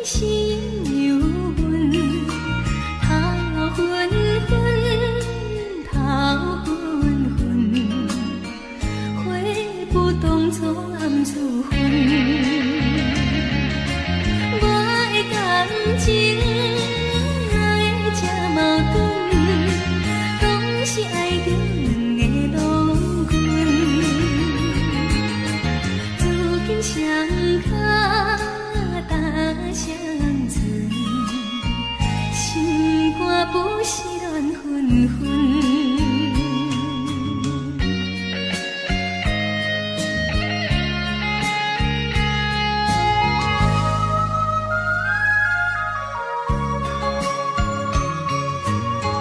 心又阮，頭昏昏，頭昏昏，悔不當初暗處分。我的感情哪會這矛盾？總是愛著兩个郎君，如今雙跤踏雙船，心肝不是亂紛紛。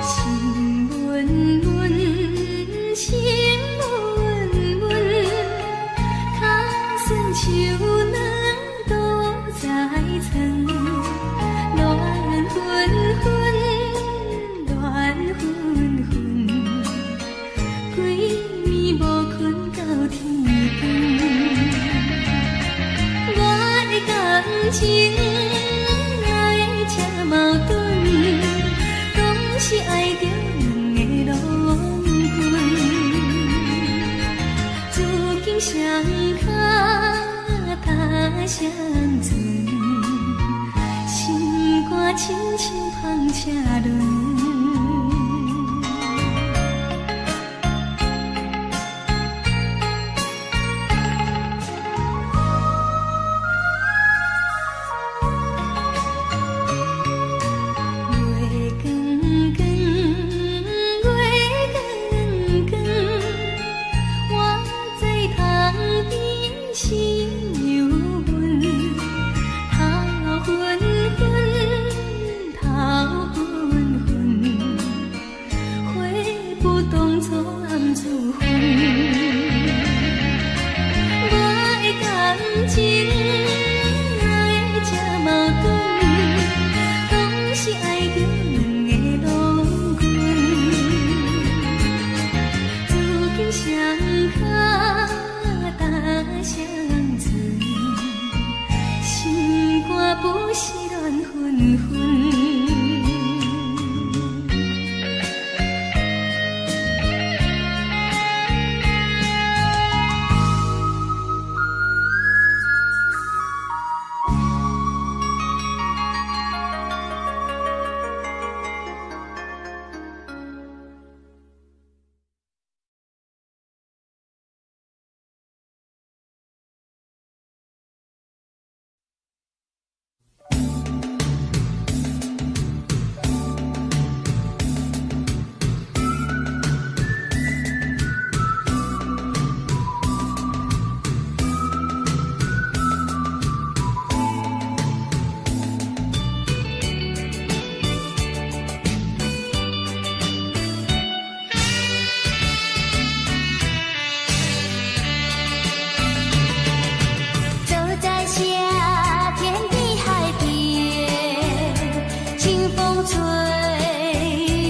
心悶悶，心悶悶，跤酸手軟倒在床，亂紛紛，亂紛紛，規暝無睏到天光。我的感情哪會這矛盾？總是愛著兩个郎君，如今雙跤踏雙船，心肝親像帆車輪。月光光，月光光，我在窗邊心又阮，頭昏昏，頭昏昏，悔不當初暗處分。我的感情哪會這矛盾？總是愛著兩个郎君，如今雙跤踏雙船，心肝不是亂紛紛。走在夏天的海邊，清風吹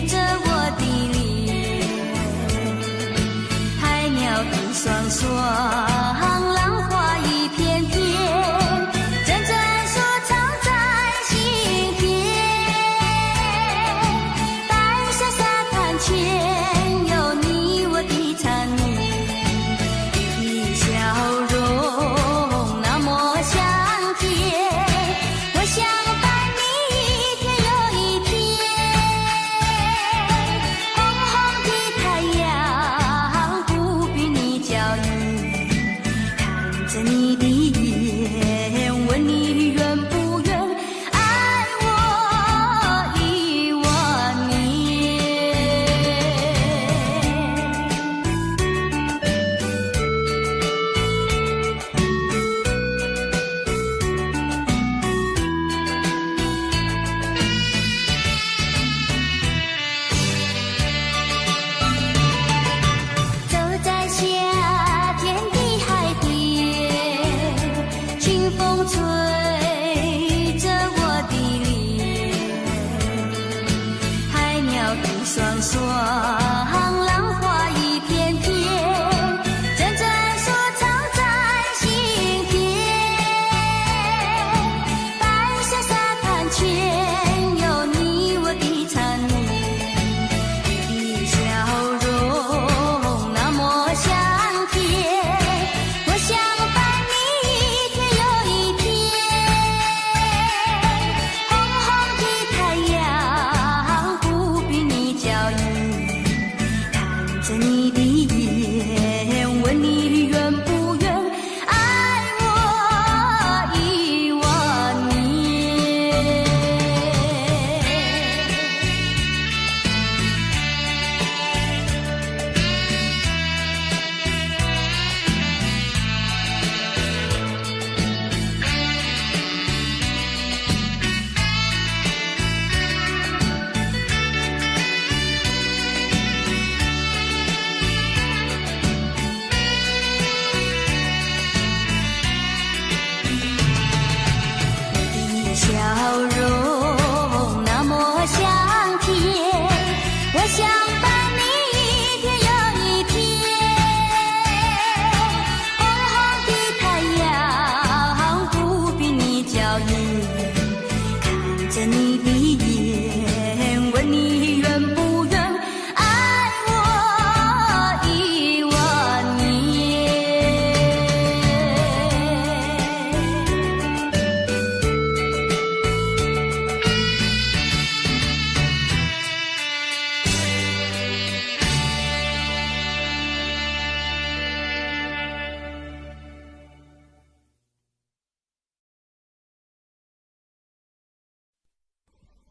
着我的臉，海鳥一雙雙，浪花一片片，陣陣說唱在心田。白色沙灘前有你我的纏綿，你的笑容那麼香甜，我想伴你一天又一天。紅紅的太陽不比你嬌豔，看着你的眼，問你願不願愛我一萬年。走在夏天的海邊，清風吹着我的臉，海鳥一雙雙，浪花一片片，陣陣說唱在心田。白色沙灘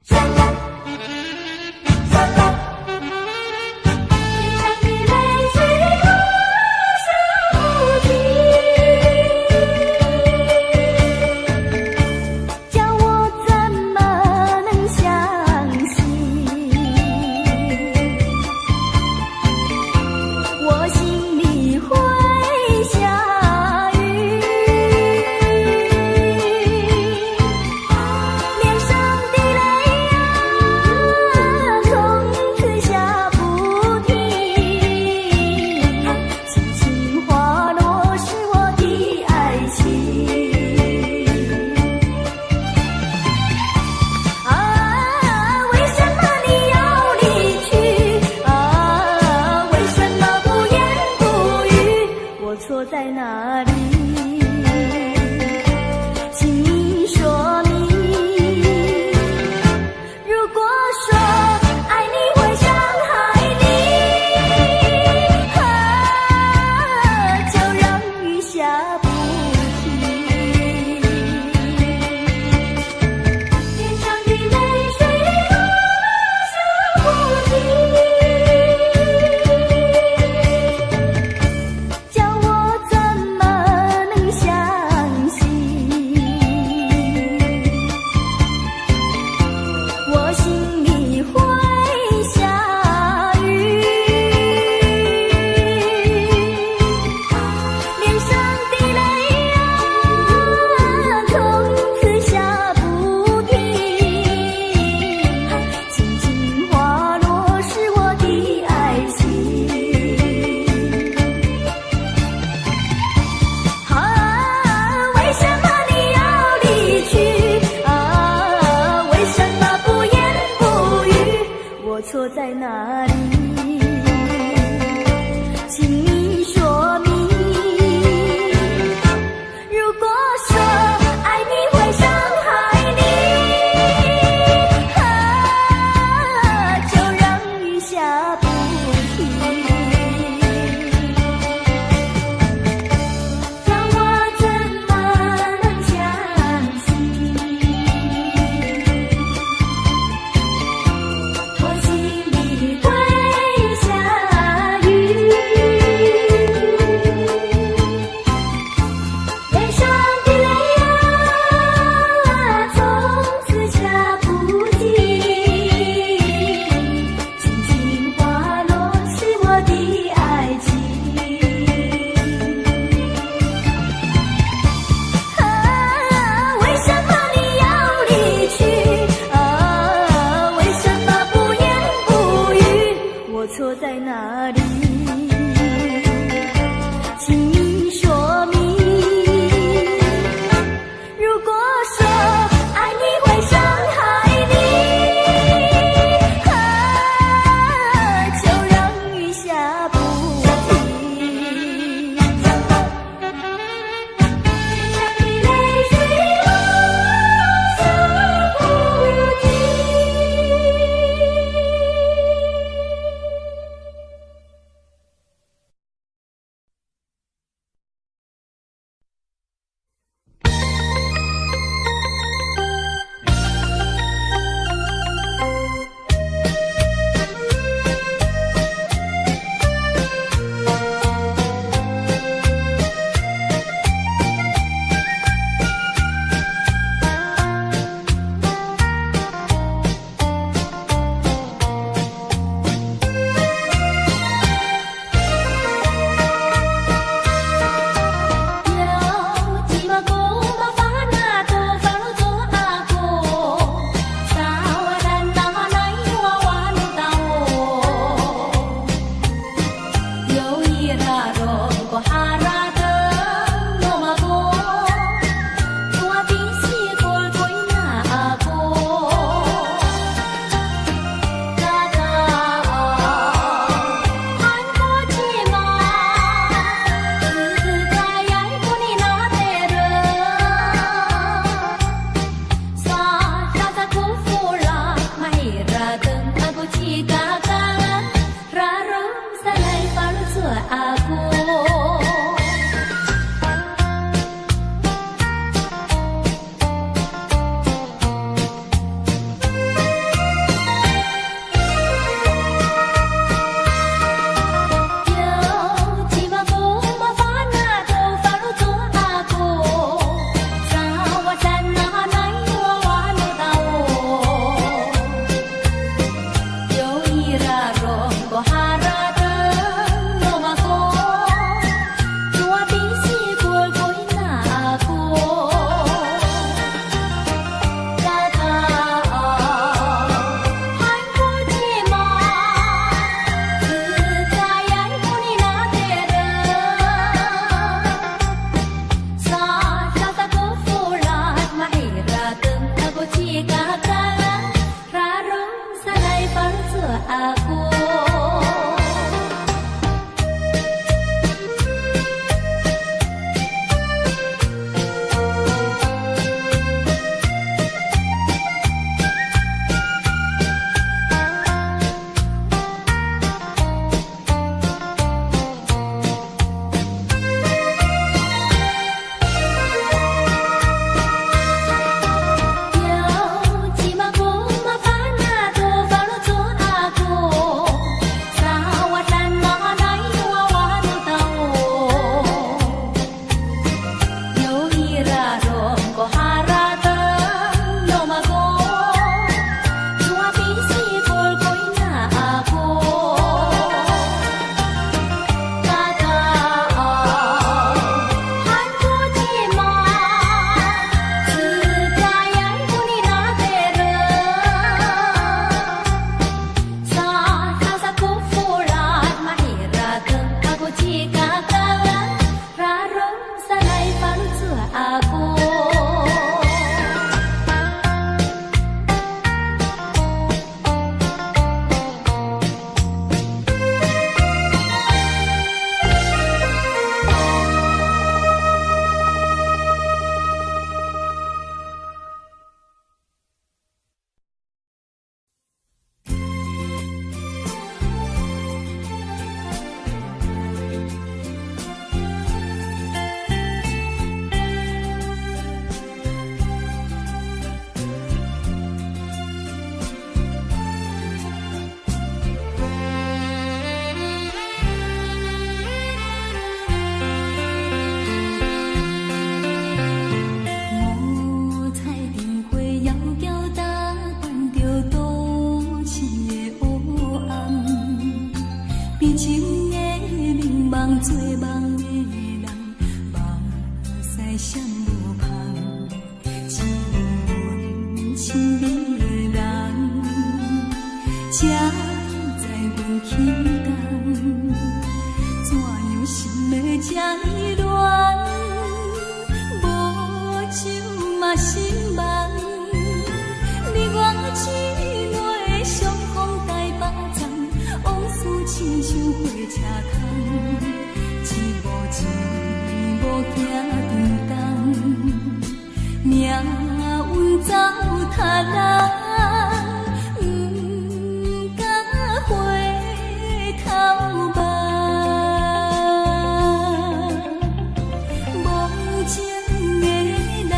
脸上的淚水啊下不停，叫我怎麼能相信？我心裡會下雨，臉上的淚啊，從此下不停，輕輕滑落是我的愛情。啊，為什麼你要離去？啊，為什麼不言不語？我錯在哪裡？請你說明。如果說愛你會傷害你，啊，就讓雨下不停。臉上的淚水啊下不停，叫我怎麼能相信？我心裡會下雨，臉上的淚啊，從此下不停，輕輕滑落是我的愛情。啊，為什麼你要離去？啊，為什麼不言不語？我錯在哪裡？請你說明。如果說愛你會傷害你，啊，就讓雨下不停。叫我怎麼能相信？我心裡會嘛心茫。你我姊妹相逢台北站，往事親像火車空，一步一步行長冬，命運走他人，毋敢回頭望。無情的人，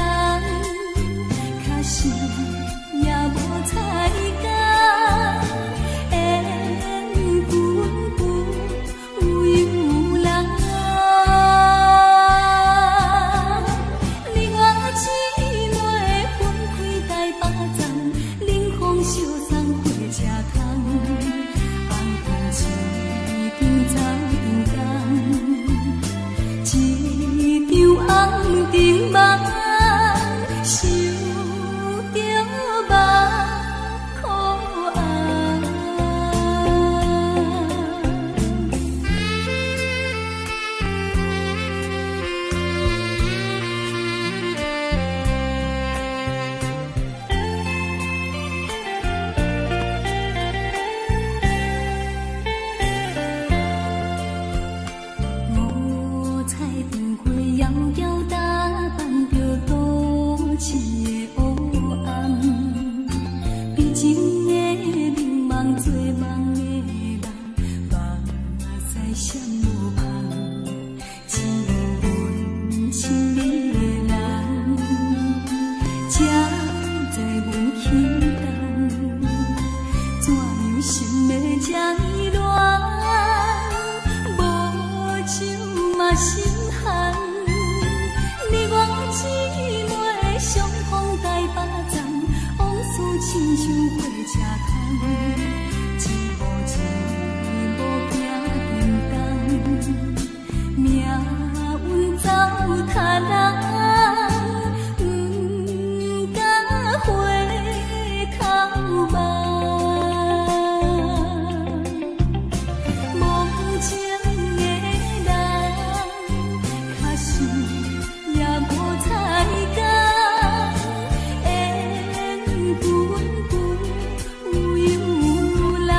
確實也無彩工，緣分不由人。你我姊妹分開台北站，冷風相送火車窗，紅燈一張走長冬，一場紅燈夢，想著目苦紅。五彩燈花遙遙打扮著都市的烏暗，悲情的美夢做夢的人，目屎閃無芳，一份親暱的人，才知阮起動，怎樣心會這呢軟？無情嘛心寒，你我姊妹相逢台北站，往事親像火車空，一步一步行長冬，命運走他人，毋敢回頭望。無情的人，確實也無彩工，緣分不由人。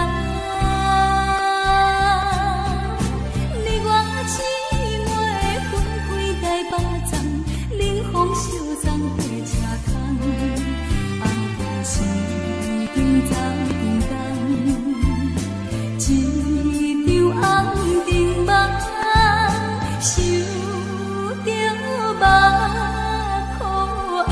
你我姊妹分開台北站，冷風相送火車窗，紅燈一張走長冬，一場紅燈夢，想著目苦紅。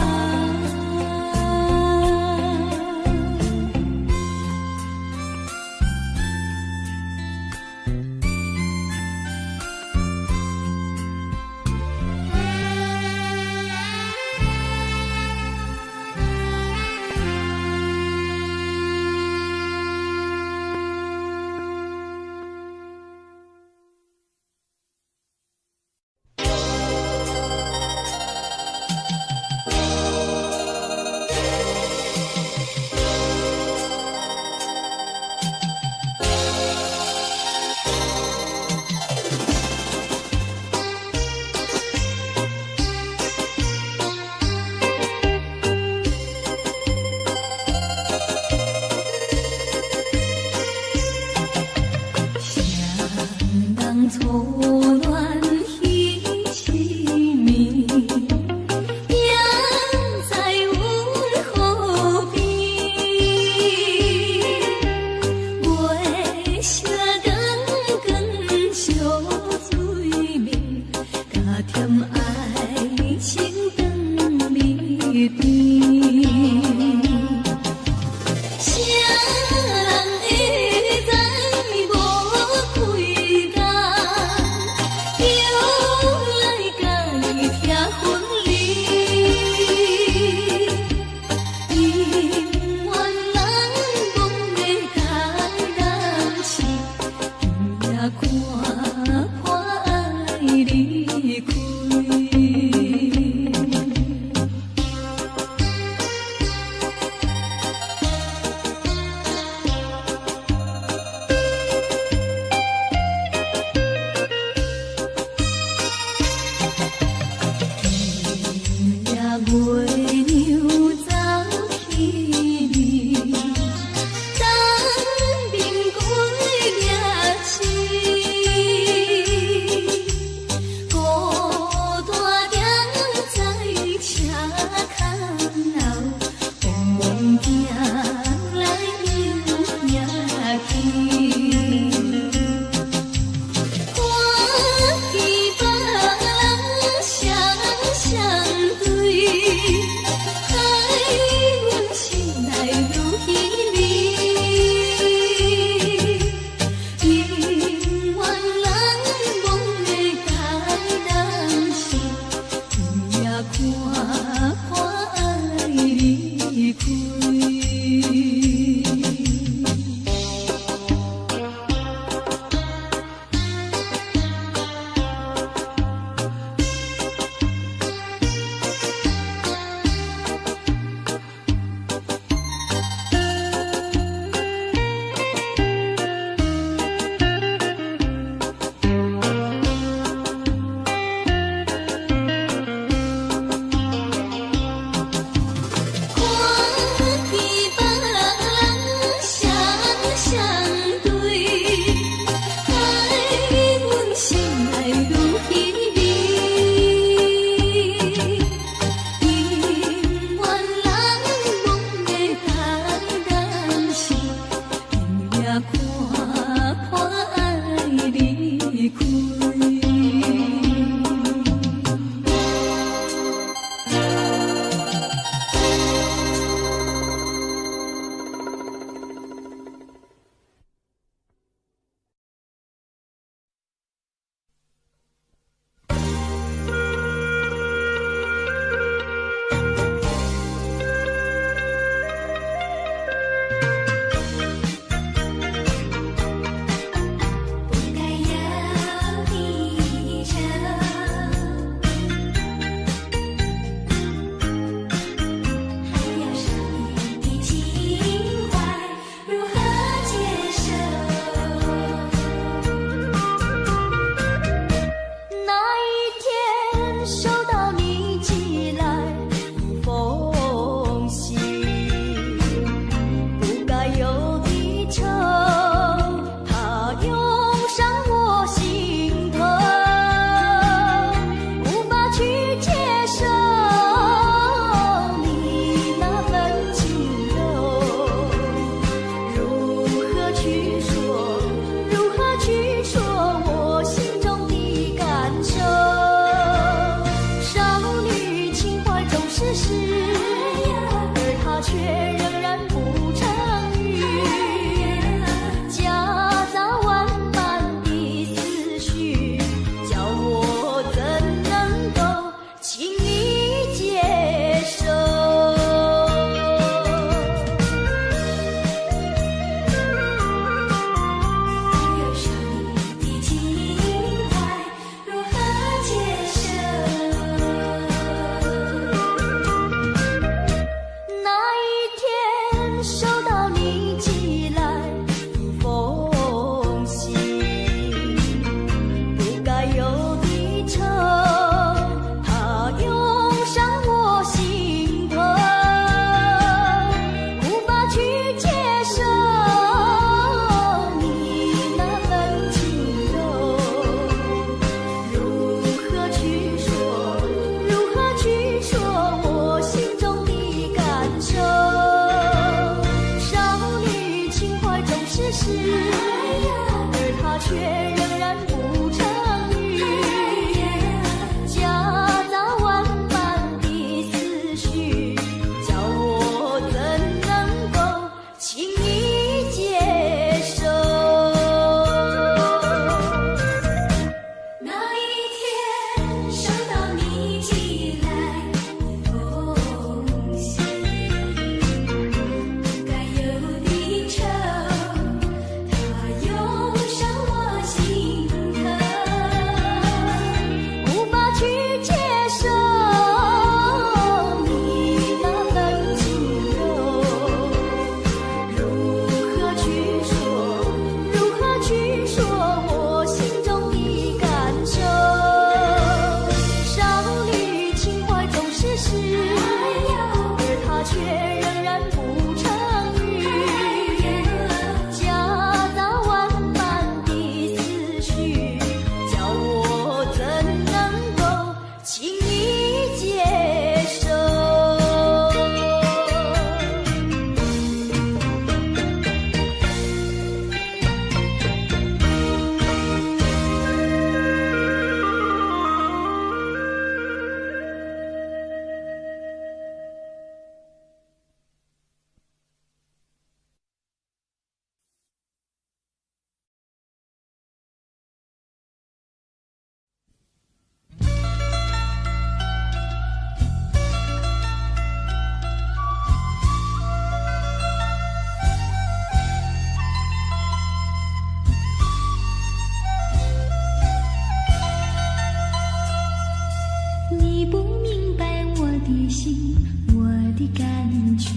誰人初戀彼一暝，也在阮河邊。月色光光相對面，加添愛情長美甜。誰人會知無幾工，又來共你拆分離？姻緣難忘的台南市，今夜看破愛離開。它卻仍然不成語，夾雜萬般的思緒，叫我怎能夠輕易接受？有少你的情懷，如何接受？那一天收到你寄來一封信，不該有的愁，它湧上我心頭，無法去接受你那份情柔。如何去說？如何去說我心中的感受？少女情懷總是詩，而它卻仍然不成語，夾雜萬般的思緒，叫我怎能夠輕易接受？那一天收到你寄來一封信，不該有的愁，它湧上我心頭。無法去接受你那份情柔，如何去說？如何去說我心中的感受？少女情懷總是詩，而它卻仍然不成語，夾雜萬般的思緒，叫我怎能夠輕易接受？你不明白我的心，我的感覺，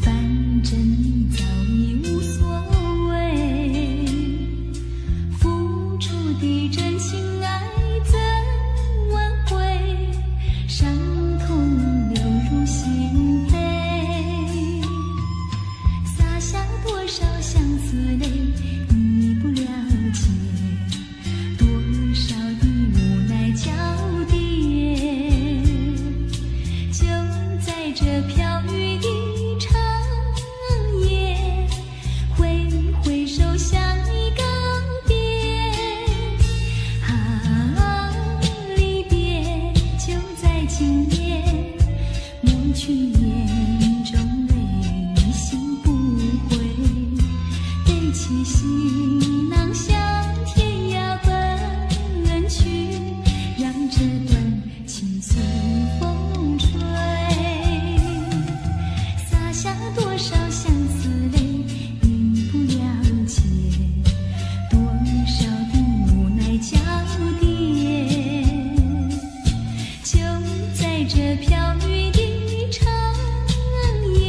反正你早已無所謂。付出的真情愛怎挽回？傷痛流入心扉，灑下多少相思淚，你不了解。多少的無奈交疊，就在這飄雨的長夜，揮揮手向你告別。啊，離別就在今夜，抹去眼中淚，心不悔，背起行囊向天涯奔去，讓這段情隨風吹。灑下多少相思淚，你不了解，多少的無奈交疊，就在這飄雨的長夜，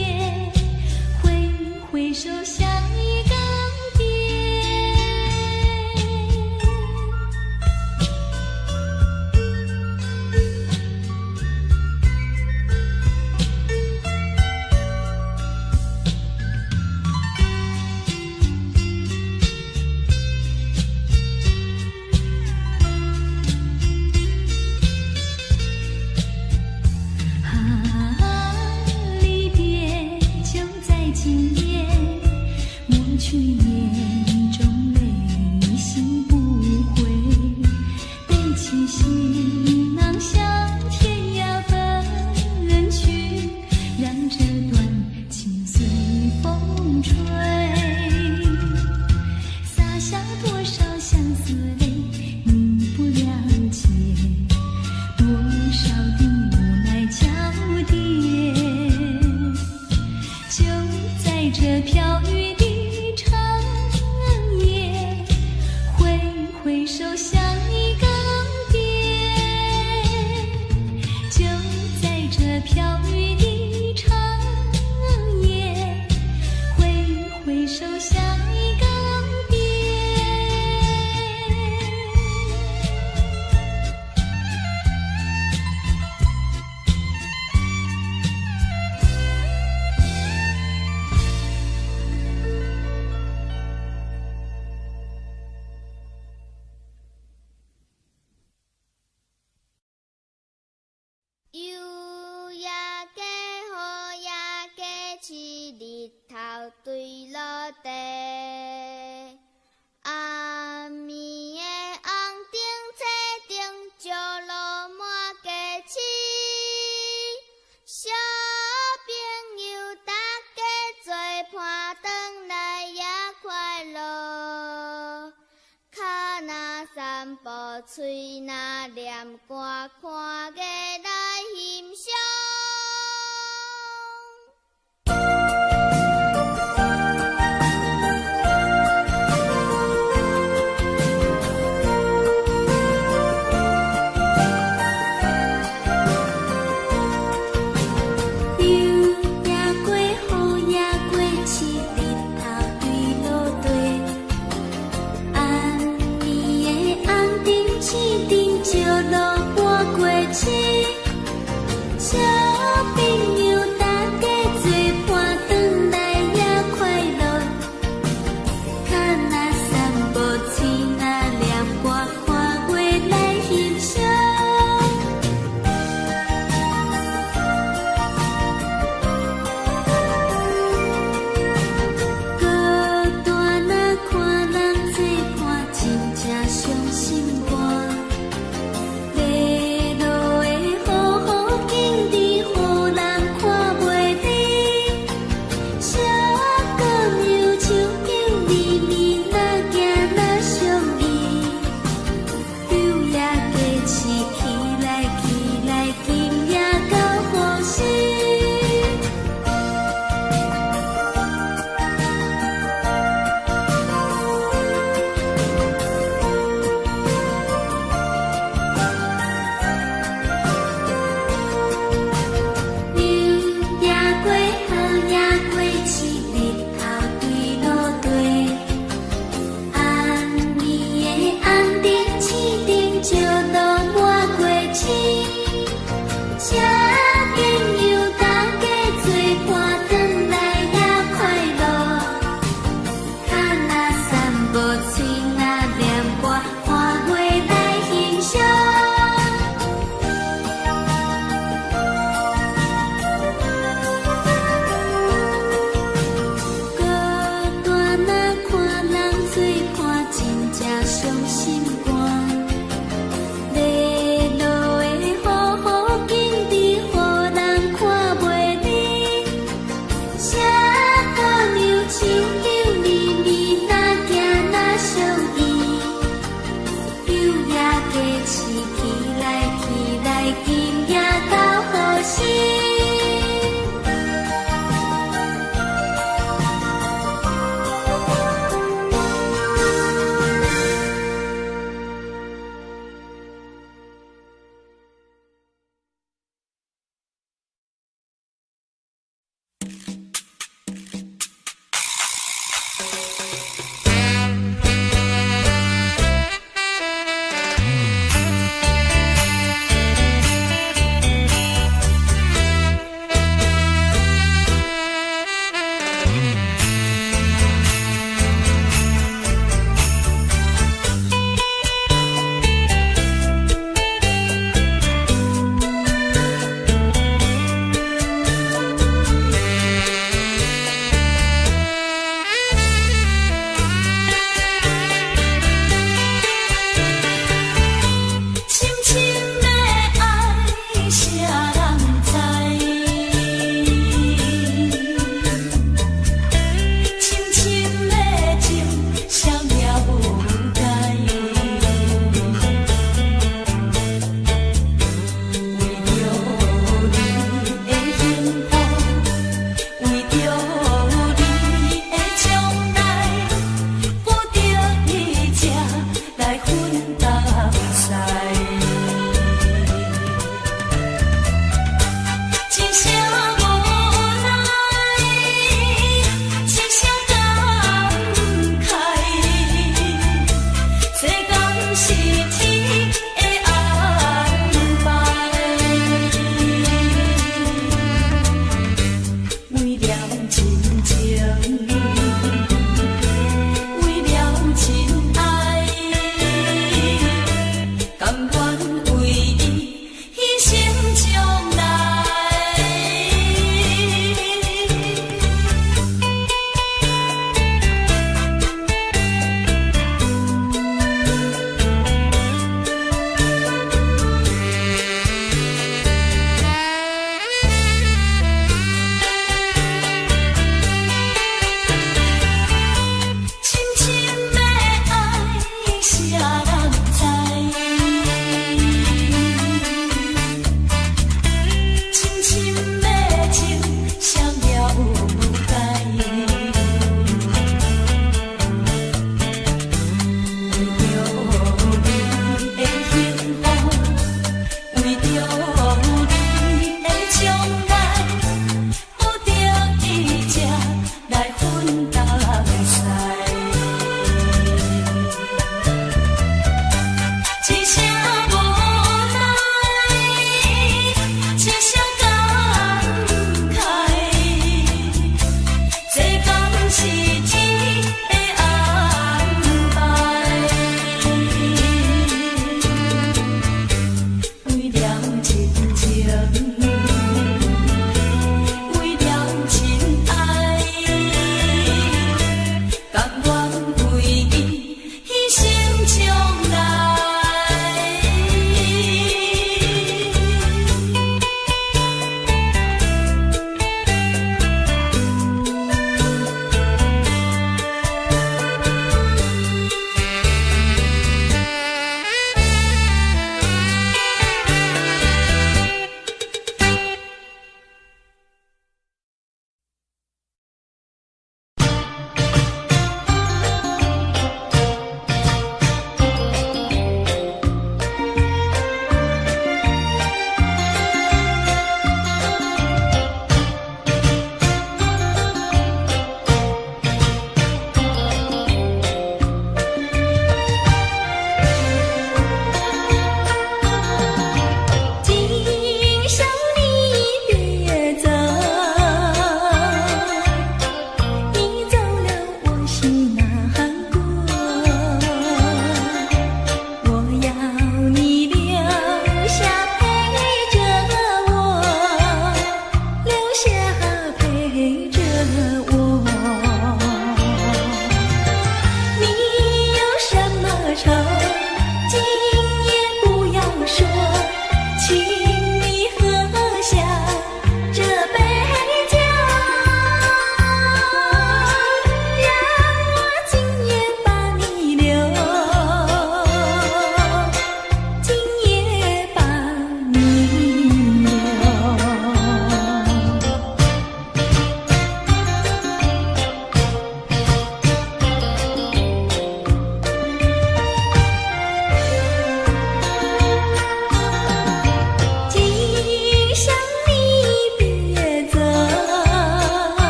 喙若念歌，看月來欣賞。雨也過，雨也過，飼日頭對落地。暗暝的紅燈、星燈照落半過。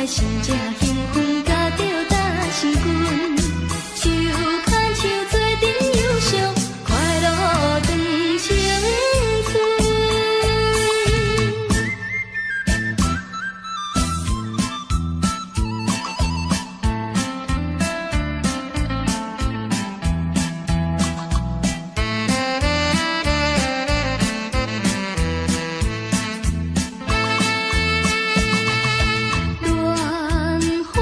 心正興奮，佮著擔心阮，手牽手做陣遊賞，快樂當青春。戀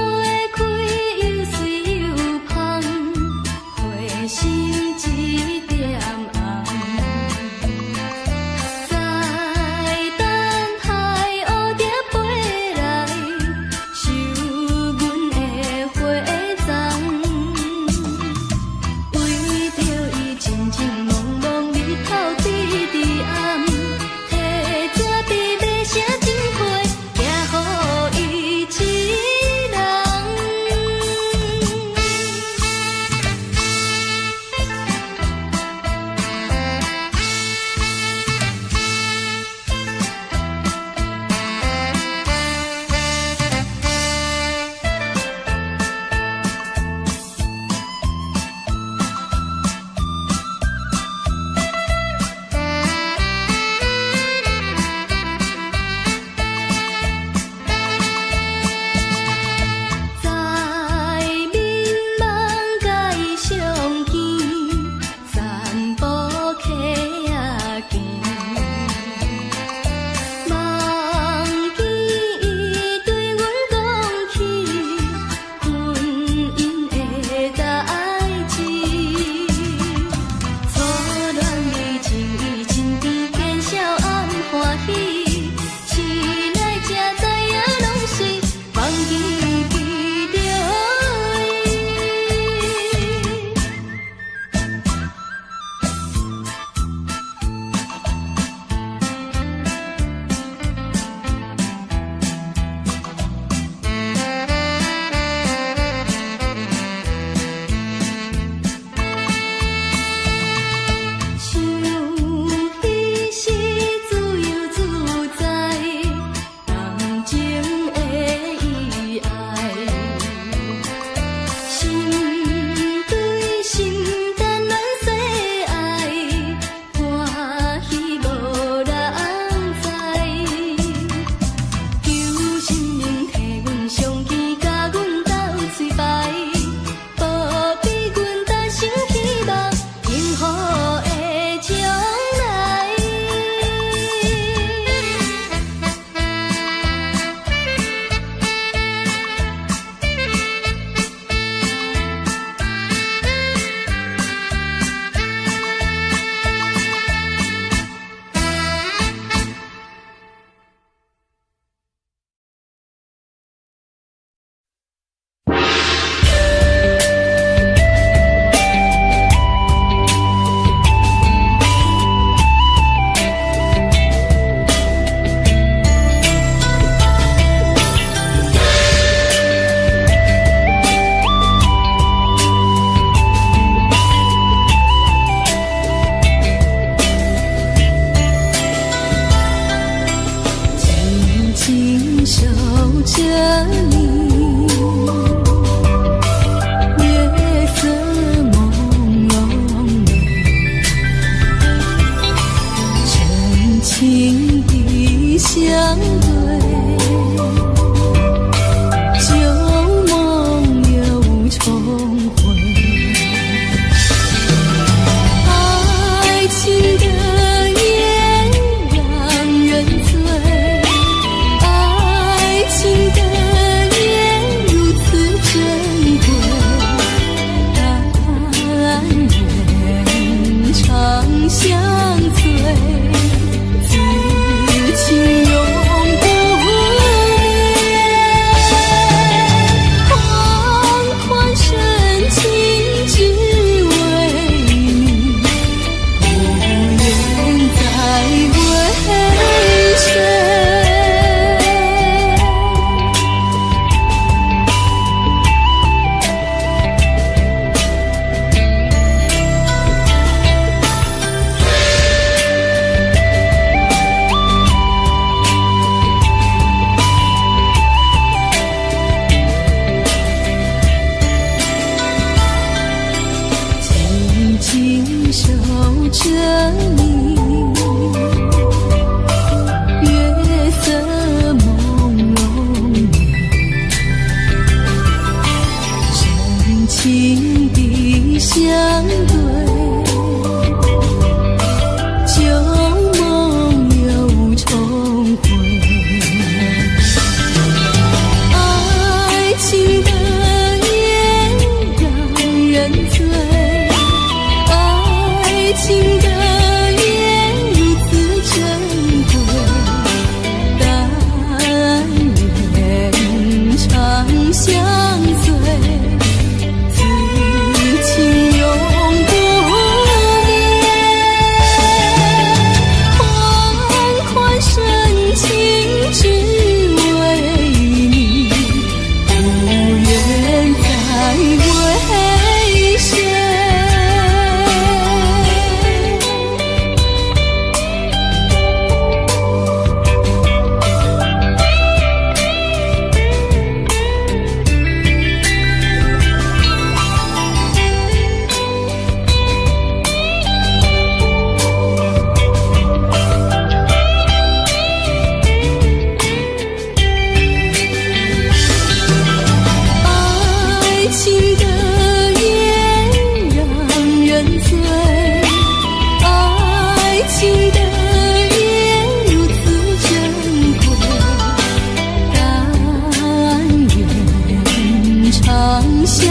相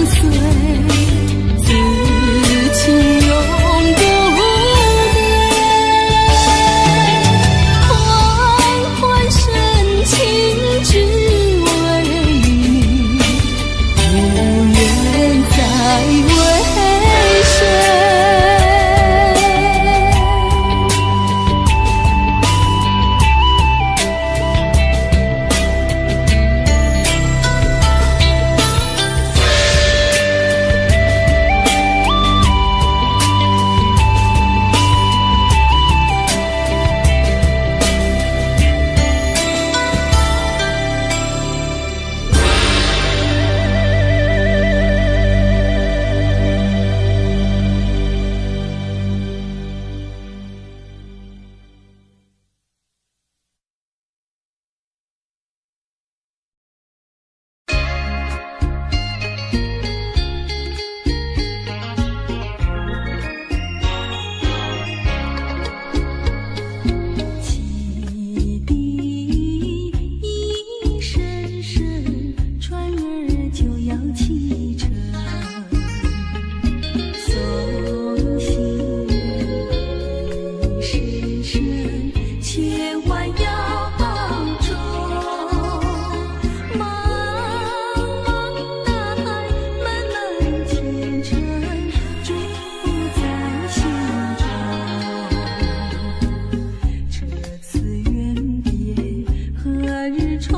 隨，此情永不變。款款深情只為你，無願再為誰。汽笛一聲聲，船兒就要啟程，送行人一聲聲，千萬要保重。茫茫大海，漫漫前程，祝福在心中。這次遠別，何日重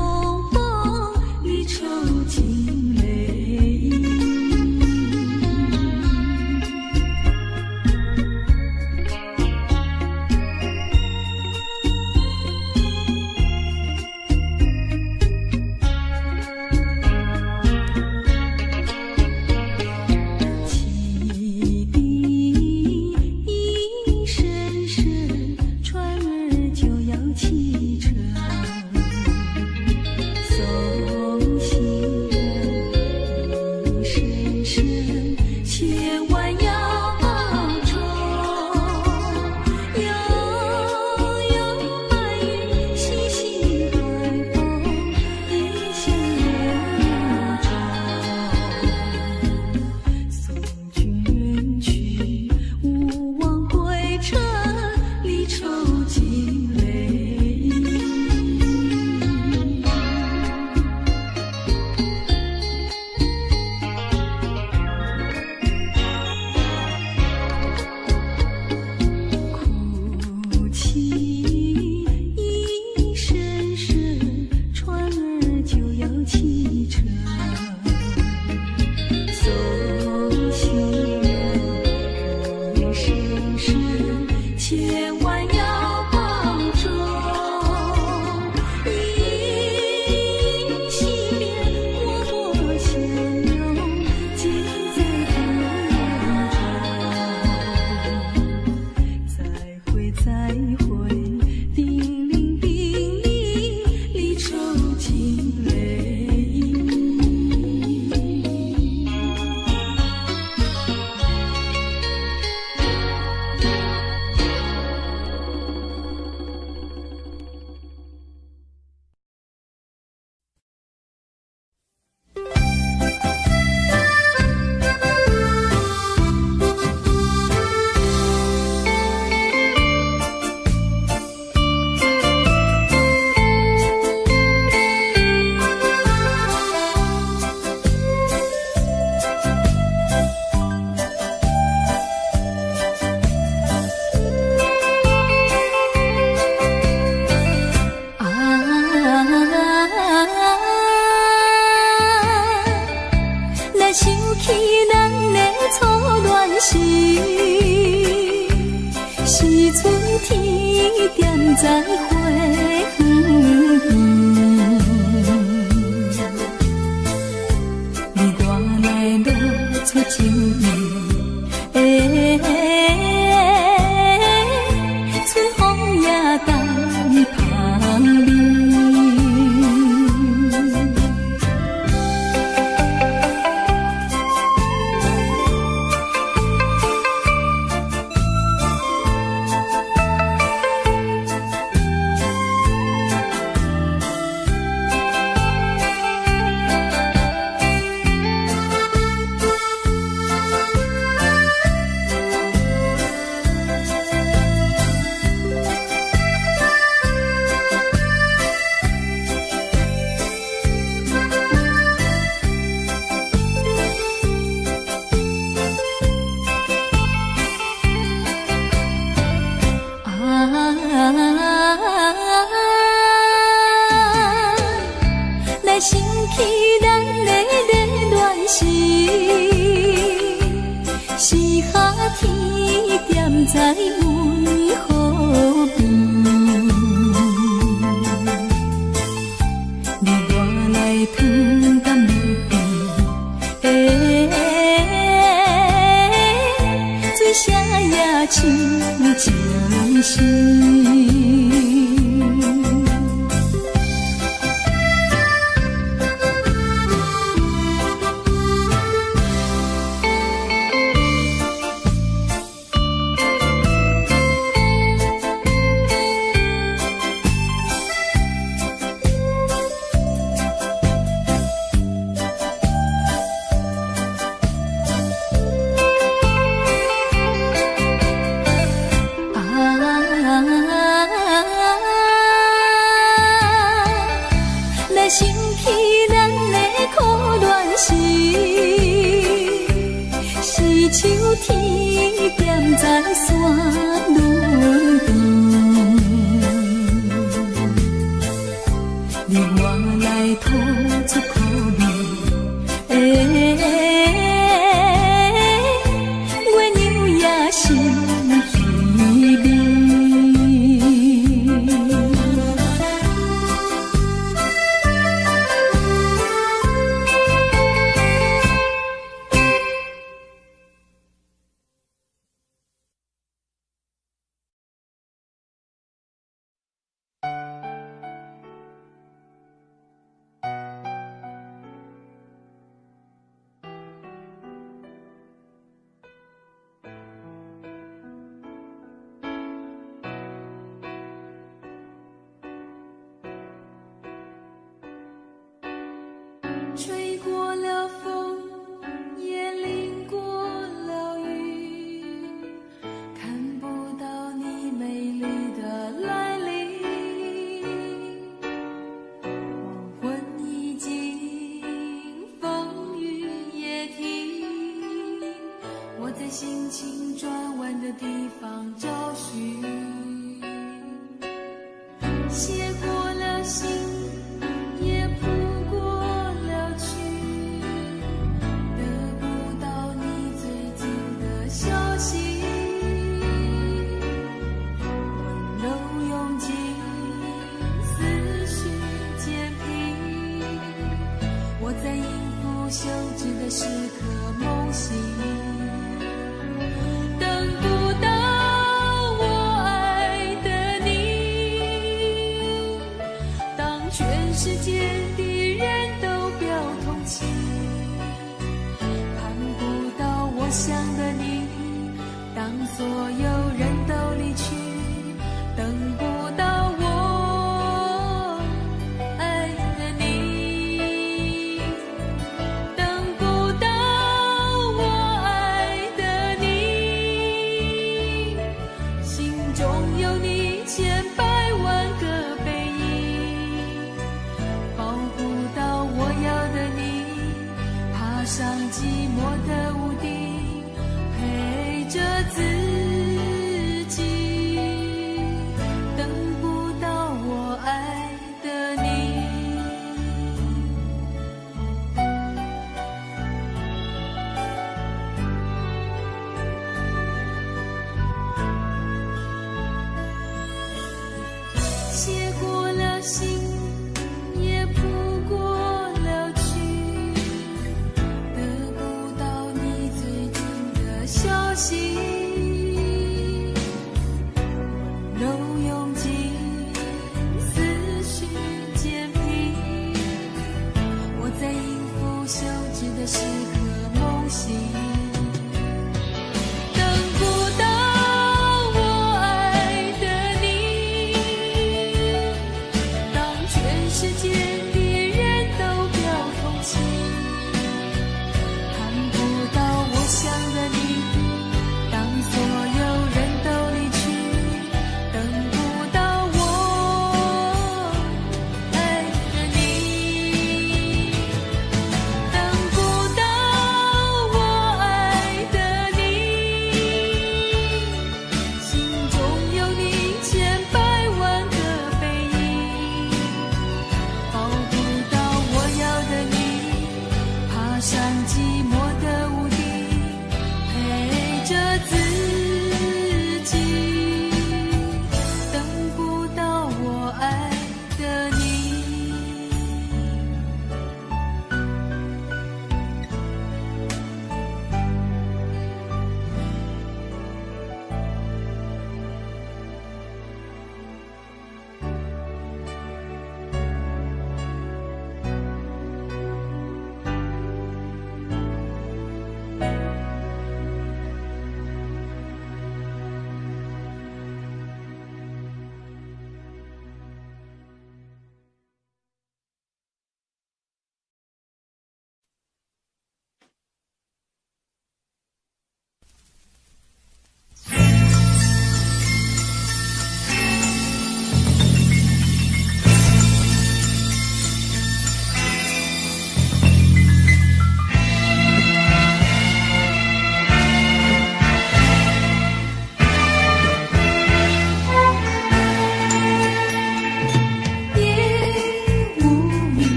逢？離愁盡淚盈。汽笛一聲聲，船兒就要啟程，送行人一聲聲，千萬要保重。悠悠白雲，細細海風，異鄉人雨中。送君遠去，勿忘歸程，離愁盡淚盈。哭泣一聲聲，船兒就要啟程，送行人一聲聲，千萬要保重。依依惜別，脈脈相擁，盡在不言中。再會再會，叮嚀叮嚀，離愁盡淚盈。啊！若想起咱的初戀時，是春天踮在花園邊，你我來露出情意，春風也帶香味。想起咱的熱戀時，四下天踮在阮予邊，你我來湯敢會變？欸，水聲也親像是。想起咱的苦戀時，是秋天踮在山崙邊，你我來吐出苦味，欸，月娘也心稀微。吹過了風，也淋過了雨，看不到你美麗的來臨。黃昏已盡，風雨也停，我在心情轉彎的地方找尋，寫過了信，也譜過了曲，得不到你最近的消息。溫柔用盡，思緒漸平，我在應付休止的時刻夢醒，等不到我愛的你，當全世界的人都表同情，盼不到我想的你，當所有人都離去，等不到我愛的你，等不到我愛的你，心中有你千百萬個背影，抱不到我要的你，爬上寂寞的屋頂，陪着自己，等不到我愛的你。寫過了信，也譜過了曲，得不到你最近的消息。溫柔用盡，思緒漸平，我在應付休止的時刻夢醒，等不到我愛的你，當全世界的人都表同情，盼不到我想的你，當所有人都離去，等不到我愛的你，等不到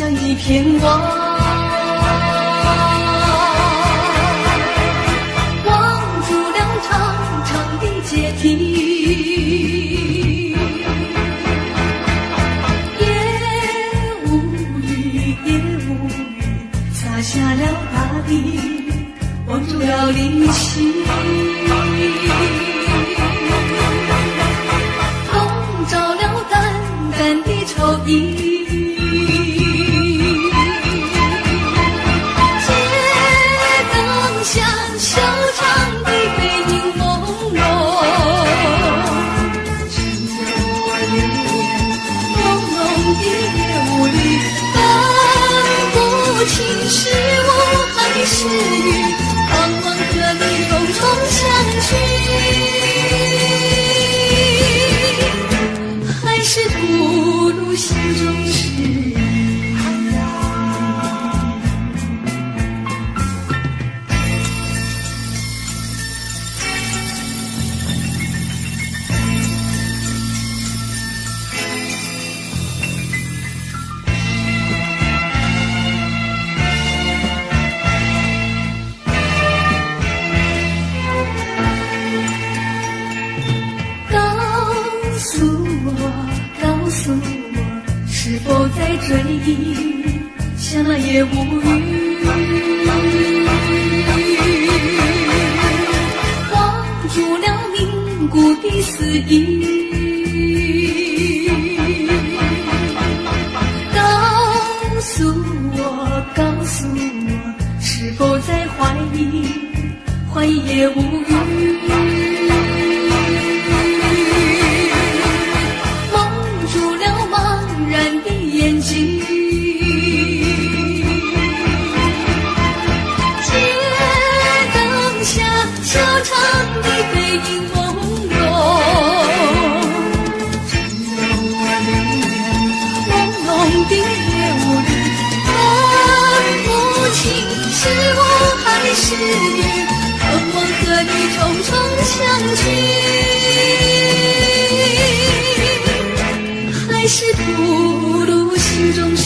像一片網，網住了長長的階梯。夜無語，夜無語，灑下了大地，網住了離去。籠罩了淡淡的愁意。街燈下，修長的背影朦朧，襯得我留戀朦朧的夜霧裡，分不清是霧還是雨，盼望和你重重相聚，還是吐露心中事。告訴我，告訴我，是否在追憶，像那夜無雨，網住了凝固的思憶。告訴我，告訴我，是否在懷疑，懷疑夜無語，蒙住了茫然的眼睛。街燈下，修長的背影朦朧，襯得我留戀朦朧的夜霧裡，分不清是霧還是雨，盼望和你重重相聚，還是吐露心中事。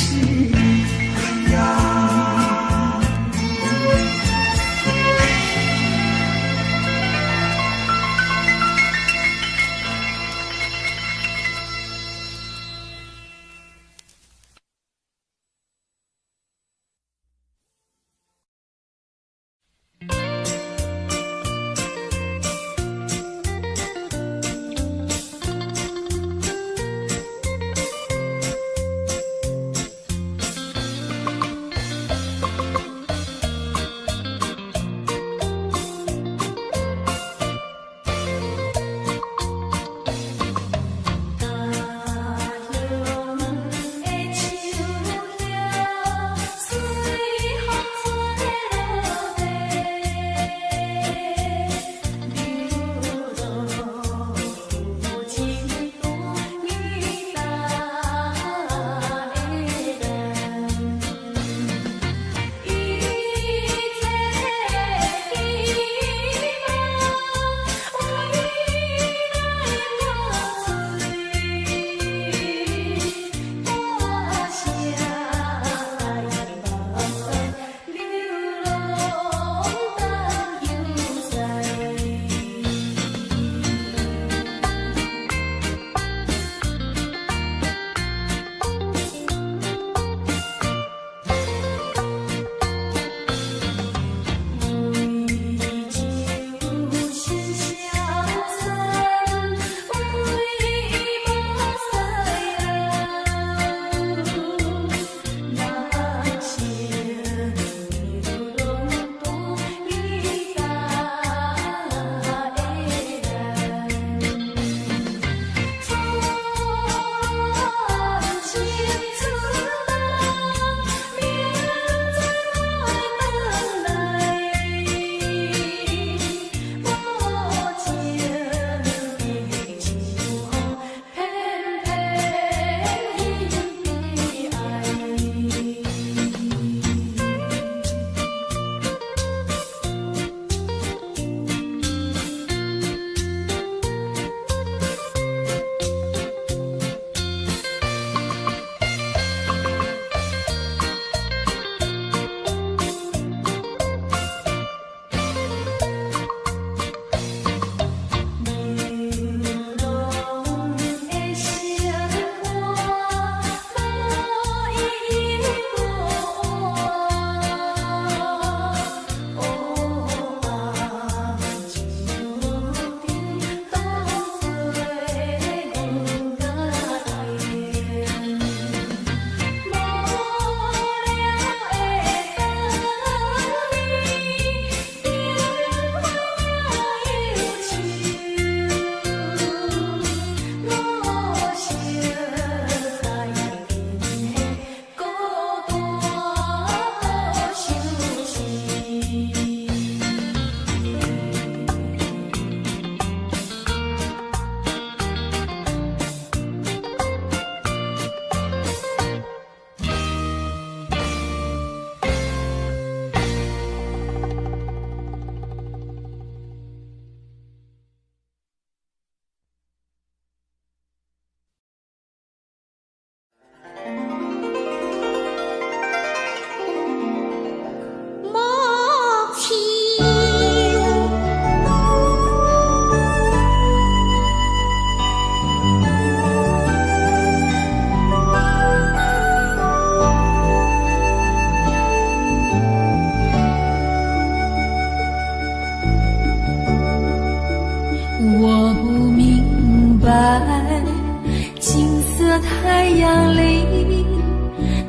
色太陽裡，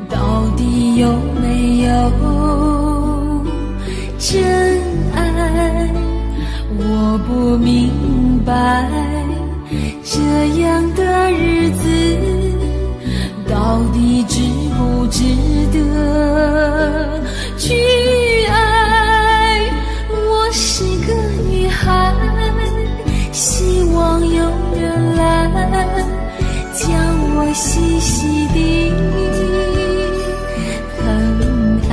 到底有沒有真愛？我不明白，這樣的日子到底值不值得去愛？我是個女孩，希望有人來將我細細地疼愛。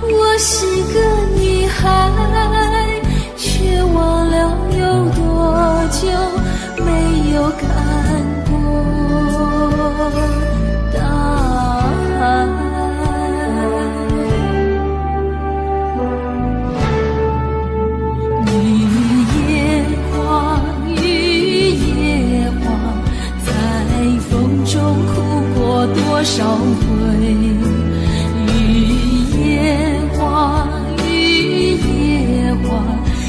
我是個女孩，卻忘了有多久沒有看過大海。雨夜花，雨夜花，在風中哭過多少回？雨夜花，雨夜花，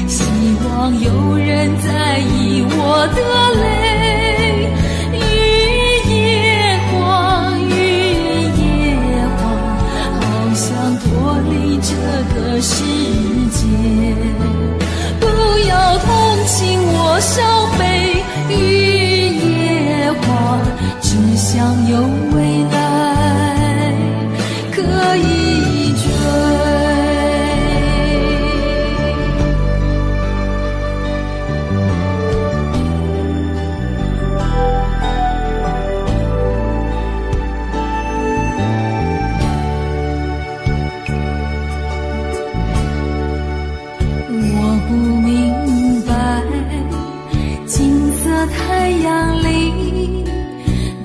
希望有人在意我的淚。雨夜花，雨夜花，好想脫離這個世界。不要同情我傷悲，雨夜花，只想有未來可以追。我不明白，金色太陽裡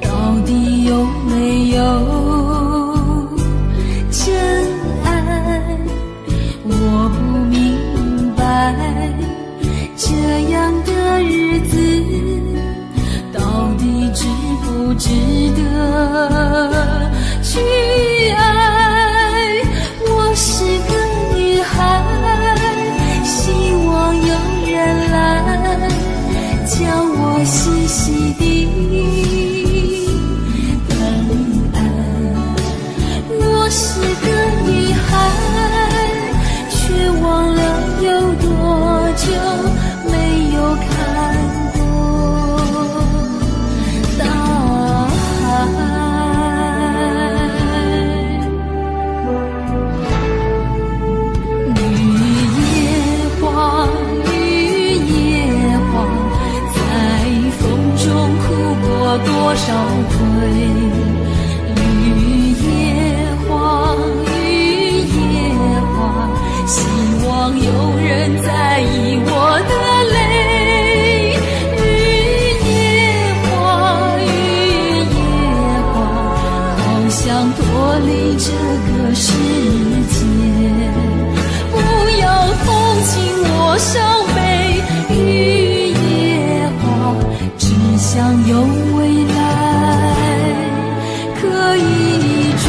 到底有沒有真愛？我不明白，這樣的日子到底值不值得去愛？我是個女孩，希望有人來將我細細地疼愛。我是個女孩，卻忘了有多久沒有看過大海。雨夜花，雨夜花，在風中哭過多少回？雨夜花，雨夜花，希望有人在意我的淚。雨夜花，雨夜花，好想脫離這個世界。不要同情我傷悲，雨夜花，只想有未來可以追。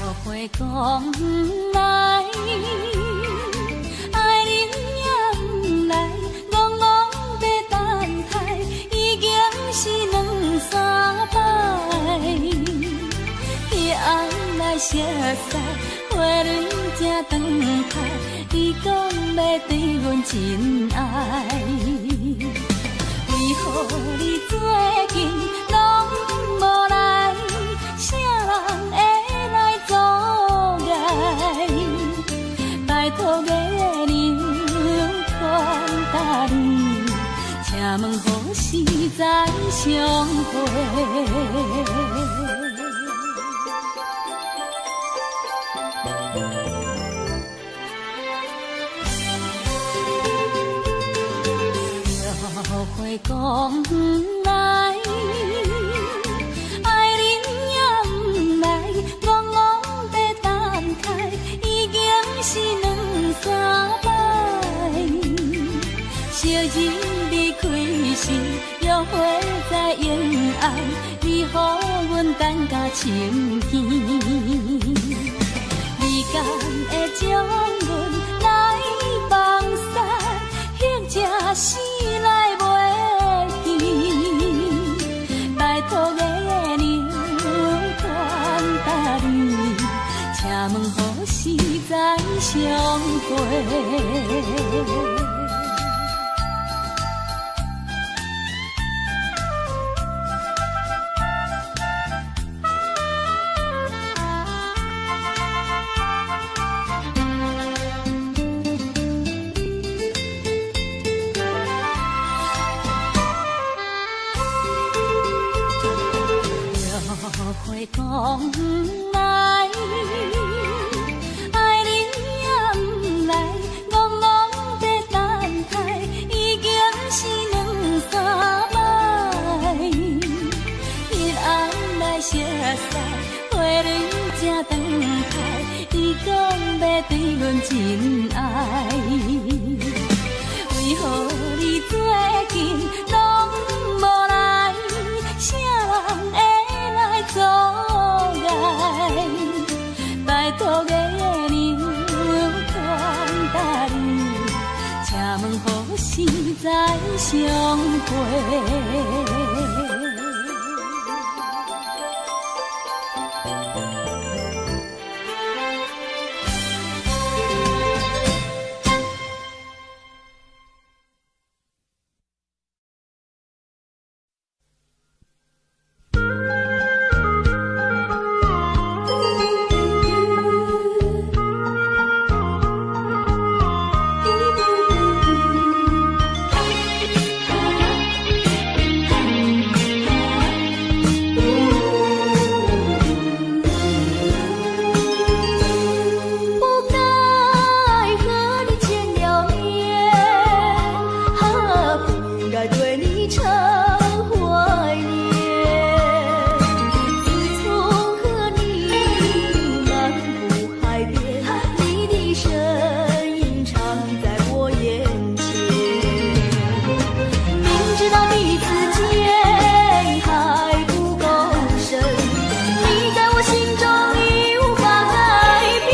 落花讲来，爱人也毋来，戆戆欲等待，已经是两三摆。彼暗来熟似，花蕊正长开，伊讲欲对阮真爱。为何你最近拢无来？啥人会来阻碍？拜托月娘传达你，请问何时再相会？落花讲来，爱人也毋来，戆戆欲等待，已经是两三摆。昔日离开时，约会在永安，你予阮等甲深更。你敢会将阮来放散，或者死来袂记？拜托月娘传达你，请问何时再相会？落花讲来，爱人也毋来，戆戆欲等待，已经是两三摆。彼暗来熟似，花蕊正长开，伊讲欲对阮真爱。为何你最近拢无来？啥人会来阻碍？拜托月娘传达你，请问何时再相会？不該和你見了面，啊，不應該對你常懷念。自從和你漫步海邊，你的身影常在我眼前。明知道彼此間還不夠深，你在我心中已無法改變。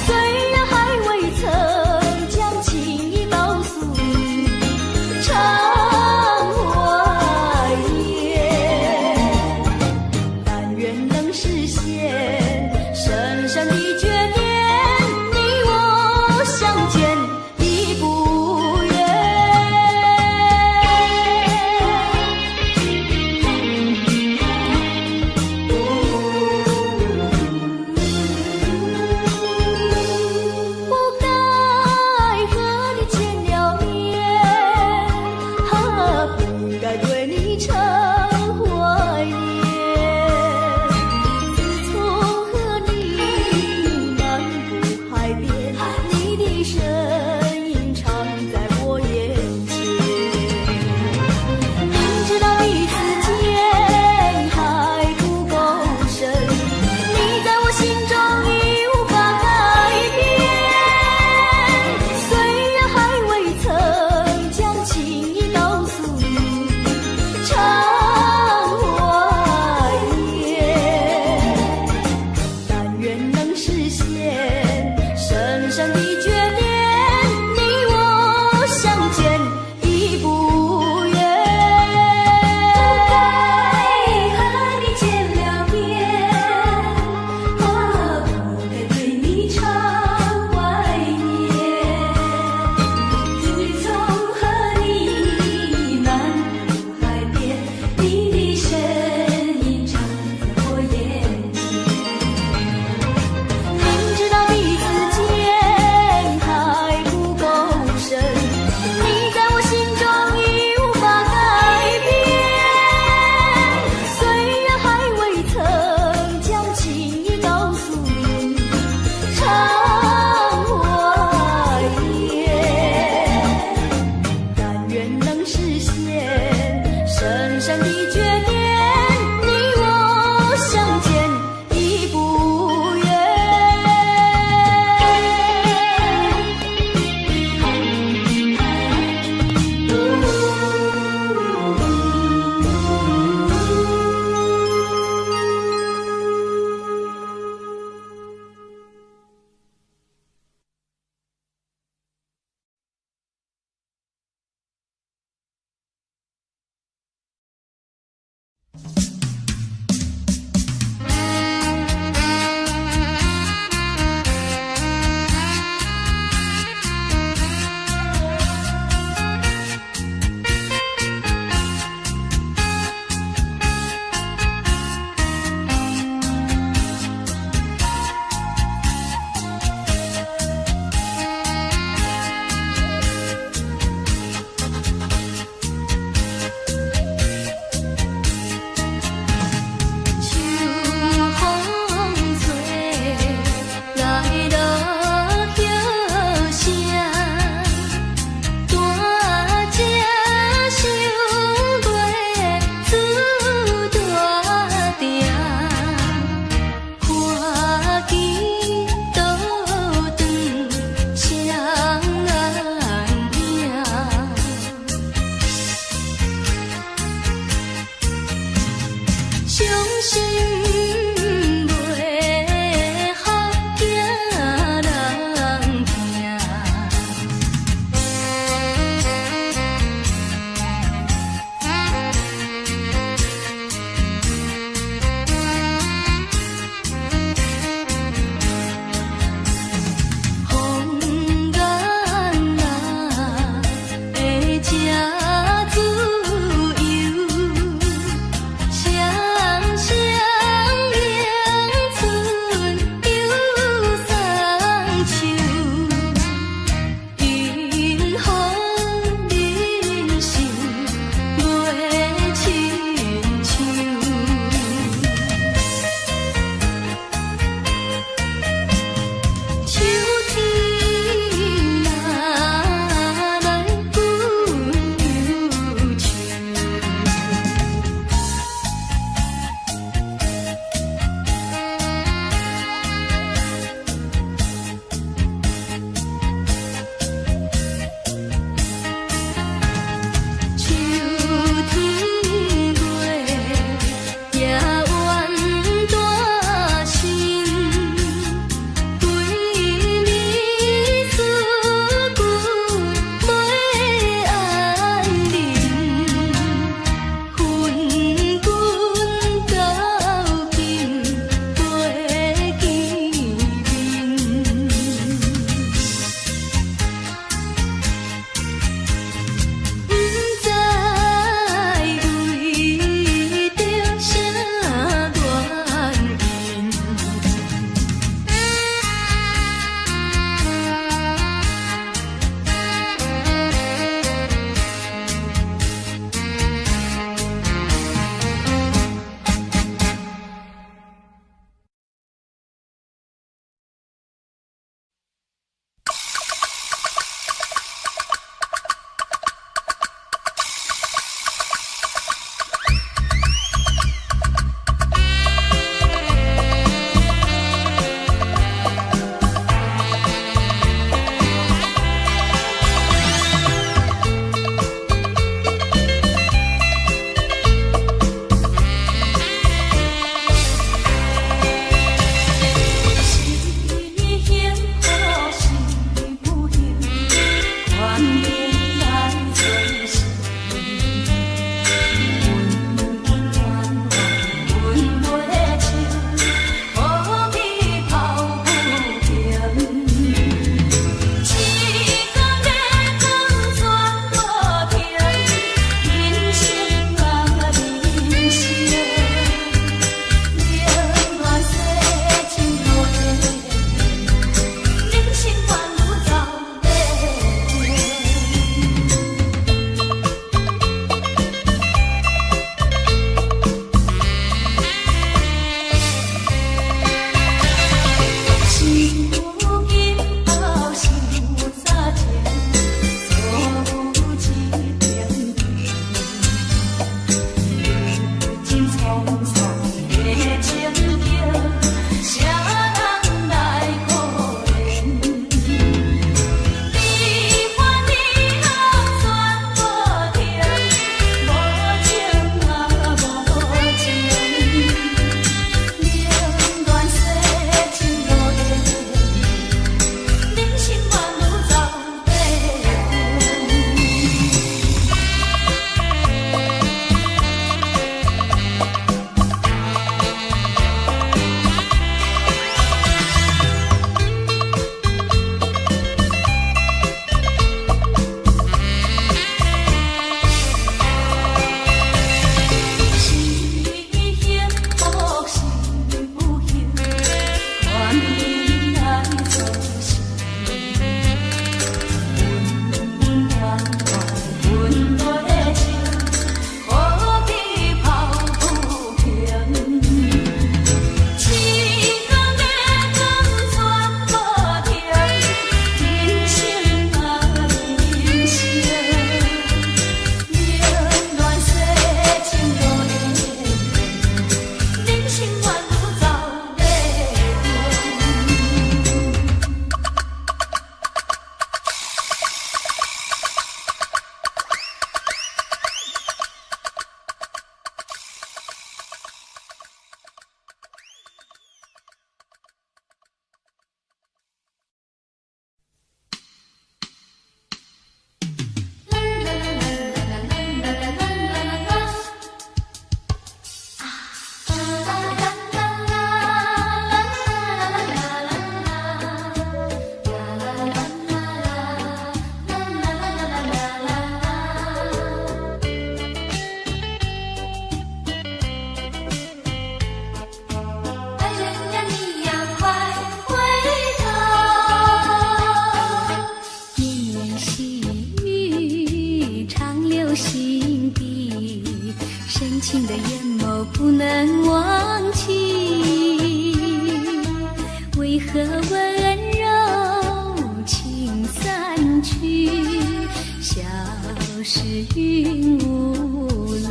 雖然還未曾將情意告訴你，常懷念，但願能實現深深的眷戀，你我相見已不遠。不該和你見了面，啊，心袂予囝人疼。風眼啊，會這自由，雙雙迎春又送秋，因予人生袂親像。秋天啊，來阮憂愁。秋天月也怨大深，規暝思君袂安眠，分君到今袂見面。不知為著啥原因。是幸福是不幸，懸命來做事。溫溫暖暖，阮袂笑，何必抱不平？時間的轉全無停，人生啊人生。冷暖世情路的，人生宛如走馬燈。是有今後是有早情，錯有一點甜。如今匆匆的情景，誰人來可憐？悲歡離合全無停，無情啊無情。冷暖世情路的，人生宛如走馬燈。是幸福是不幸，懸命來做事。溫溫暖暖，阮袂笑，何必抱不平？時間的轉全無停，人生啊人生。冷暖世情路的，人生宛如走馬燈。心底，深情的眼眸不能忘記。為何溫柔情散去，消失雲霧裡？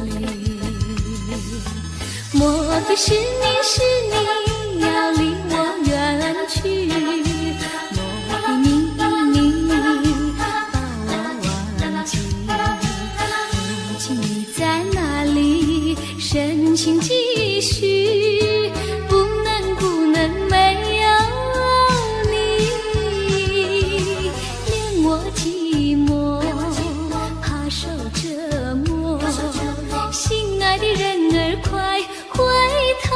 莫非是你是你要離我遠去？莫非你你把我忘記？如今你在哪裡？深情繼續，不能不能沒有你，憐我寂寞，怕受折磨。心愛的人兒快回頭。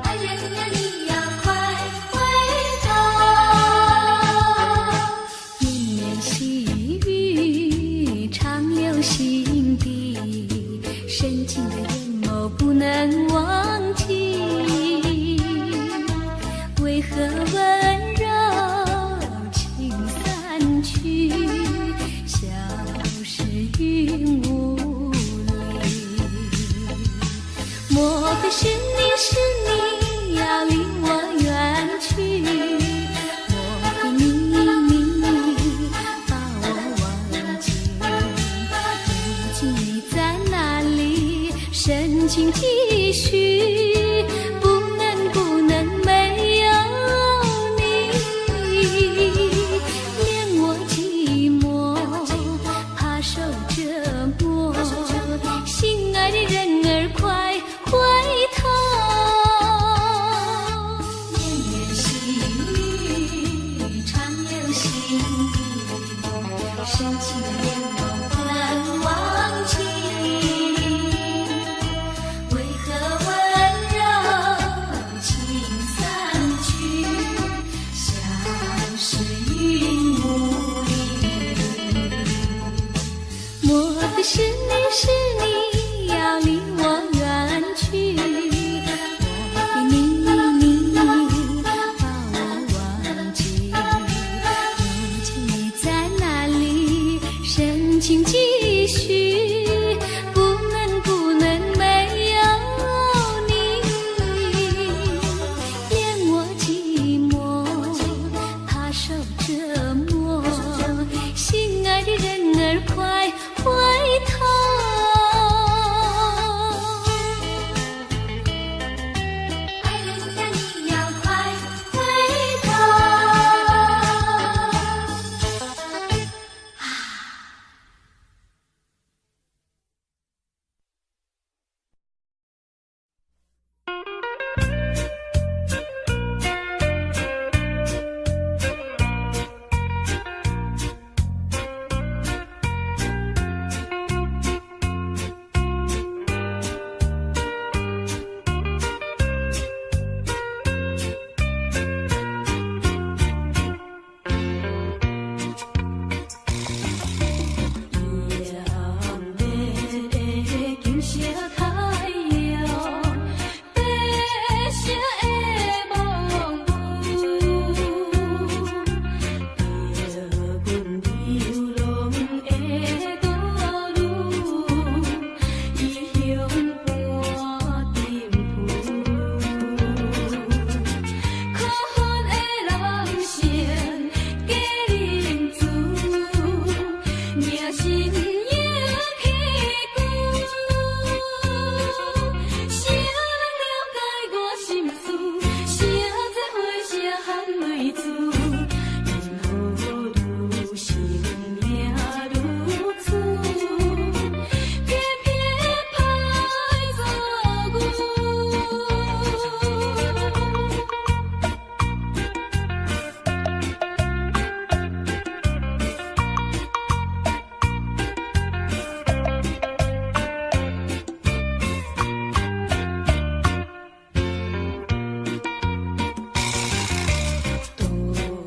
愛人呀，你要快回頭。綿綿細雨長留心底，深情的眼眸不能忘記。為何溫柔情散去，消失雲霧裡？莫非是你是你要離我遠去？莫非你你把我忘記？如今你在哪裡？深情繼續，不能不能沒有你，憐我寂寞，怕受折磨。心愛的人兒快回頭。綿綿細雨長留心底，深情的眼眸不能忘記。為何溫柔情散去，消失雲霧裡？莫非是你是你要離我遠去？莫非你你把我忘記？如今你在哪裡？深情繼續，不能不能沒有你，憐我寂寞，怕受折磨。心愛的人兒快回頭。愛人呀，你要快回頭。艷麗的金色太陽，白色的夢霧，著阮流浪的道路，異鄉伴沉浮。可恨的人生假仁慈，命身影起久。誰人了解我心事？誰做伙誰含淚珠？因何愈生命如此，偏偏歹做牛。大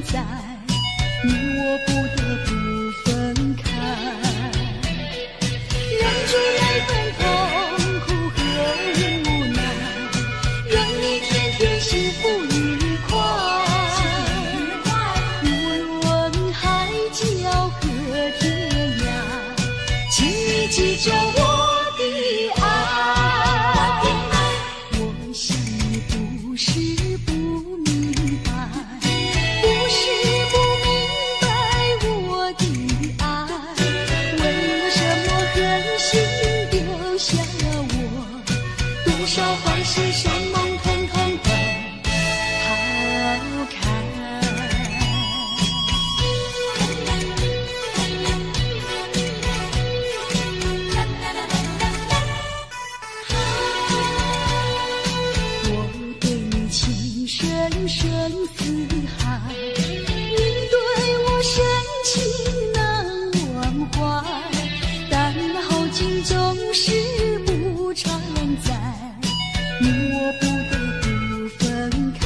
在，你我不得不分開。忍住那份痛苦和無奈，願你天天幸福愉快。無論海角和天涯，請你記着我的愛。我想你不是不明白，不是不明白我的愛，為了什麼狠心丟下我？多少海誓山盟統統都拋開。我對你情深深似海，你對我深情難忘懷，但那好景總是不常在，你我不得不分開。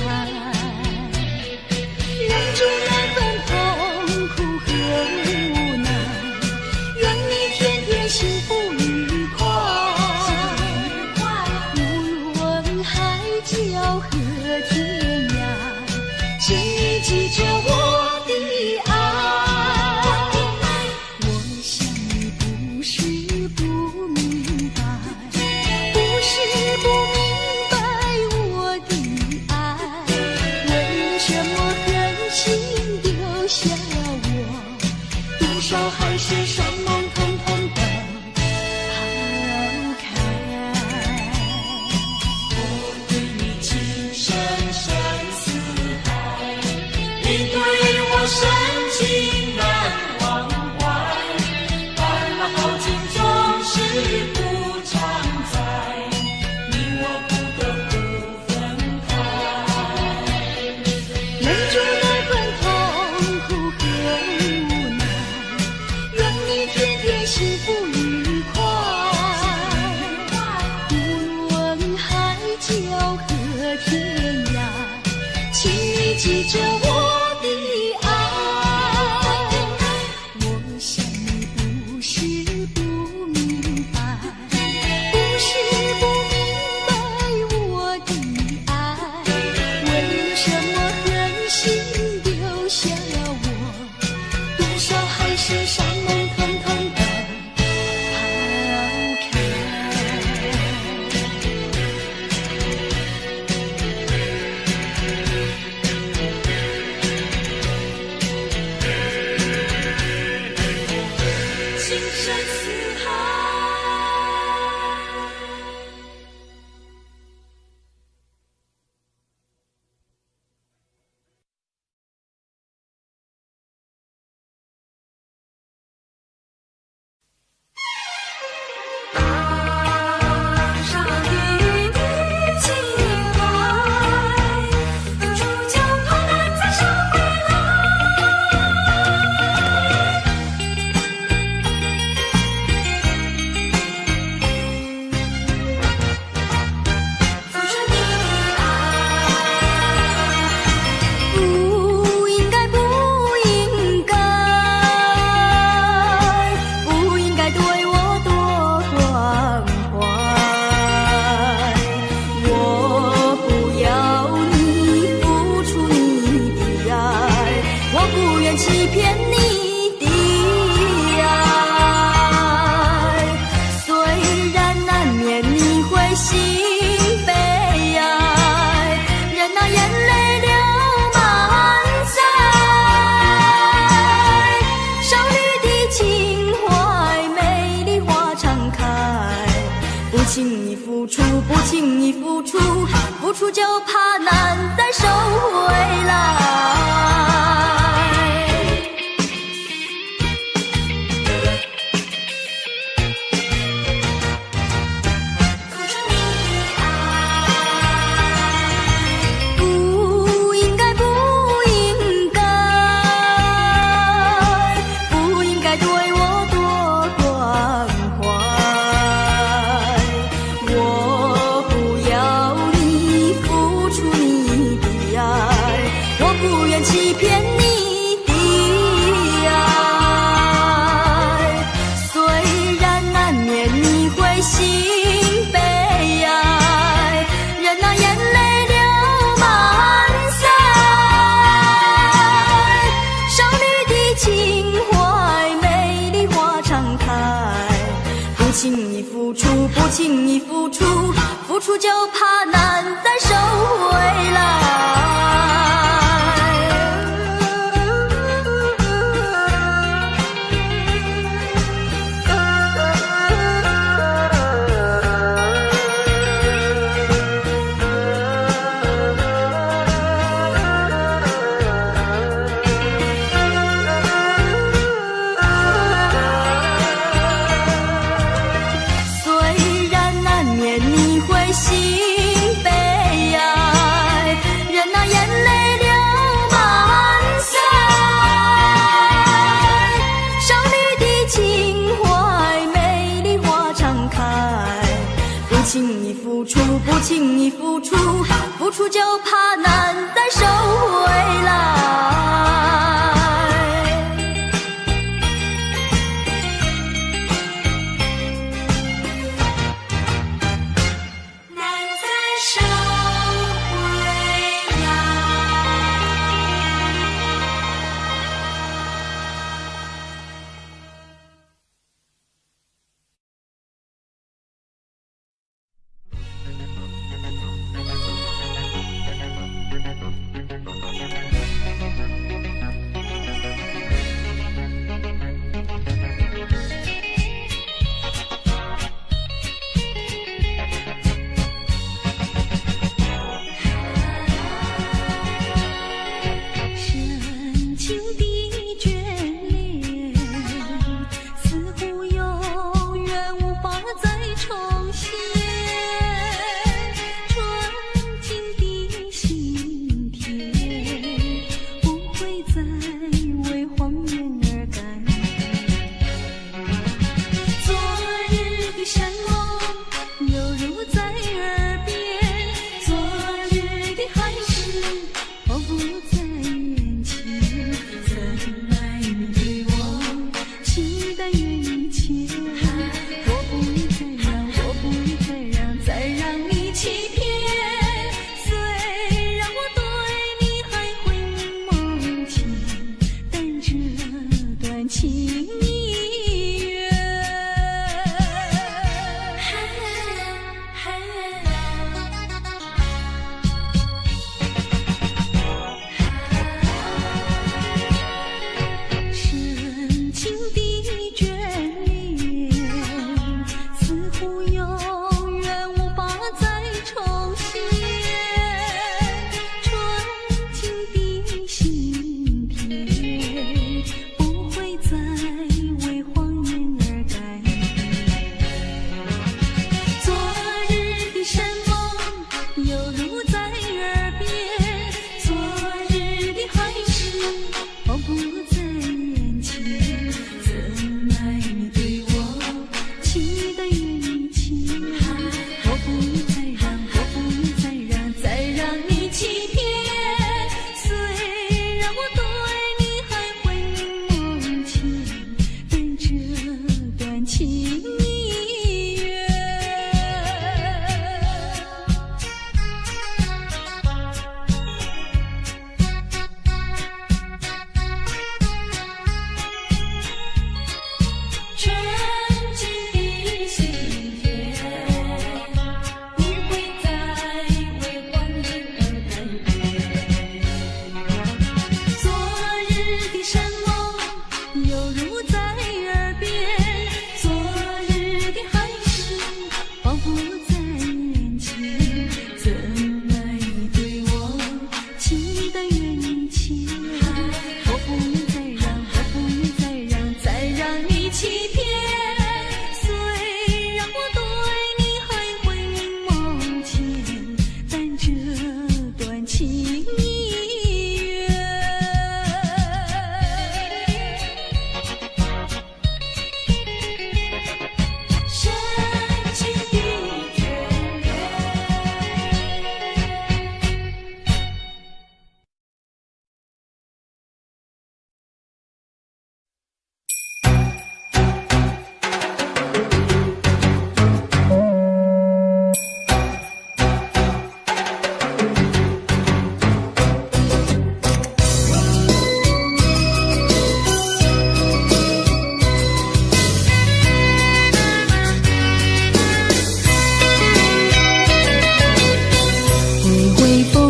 忍住那份痛苦和無奈，願你天天幸福愉快。無論海角和天涯，請你記着我的愛。我想你不是不明白，不是不明白我的愛，為了什麼狠心丟下我？多少海誓山盟統統都拋開。我對你情深深似海，你對我深情難忘懷，但那好景總是不常在，你我不得不分開。忍住那份痛苦和無奈，願你天天幸福愉快。無論海角和天涯，請你記着我的愛。我想你不是不明白，不是不明白我的愛，為了什麼狠心丟下我？多少海誓山盟統統都拋開。情深似海。上的你情懷，付出就怕難再收回來。付出你的愛，不應該，不應該，不應該對我多關懷。我不要你付出你的愛，我不願欺騙你的愛。雖然難免你會心悲哀，任那眼淚流滿載。少女的情懷，美麗花常開，不輕易付出，不輕易付出，付出就怕難再收回來。付出你的愛，不應該，不應該，不應該對我多關懷。我不要你付出你的輕易付出，付出就怕難再收回來。雖然難免你會心悲哀，任那眼淚流滿腮。少女的情懷，美麗花常開。不輕易付出，不輕易付出，付出就怕難再收回來。難再收回來。深情的眷戀，似乎永遠無法再重現。純淨的心田，不會再為謊言而改變。昨日的山盟猶如在耳邊，昨日的海誓仿佛在眼前。怎奈你對我情淡緣已淺，我不再讓，我不再讓，再讓你欺騙。雖然我對你還會夢見，但這段情已遠。深情的眷戀，似乎永遠無法再重現。純淨的心田，不會再為謊言而改變。昨日的山盟猶如在耳邊，昨日的海誓仿佛在眼前。怎奈你對我情淡緣已淺，我不再讓，我不再讓，再讓你欺騙。雖然我對你還會夢見，但這段情已遠。純淨的心田，不會再為謊言而改變。昨日的山盟猶如在耳邊，昨日的海誓仿佛在眼前。怎奈你對我情淡緣已淺，我不再讓，我不再讓，再讓你欺騙。雖然我對你還會夢見，但這段情已遠。深情的眷戀。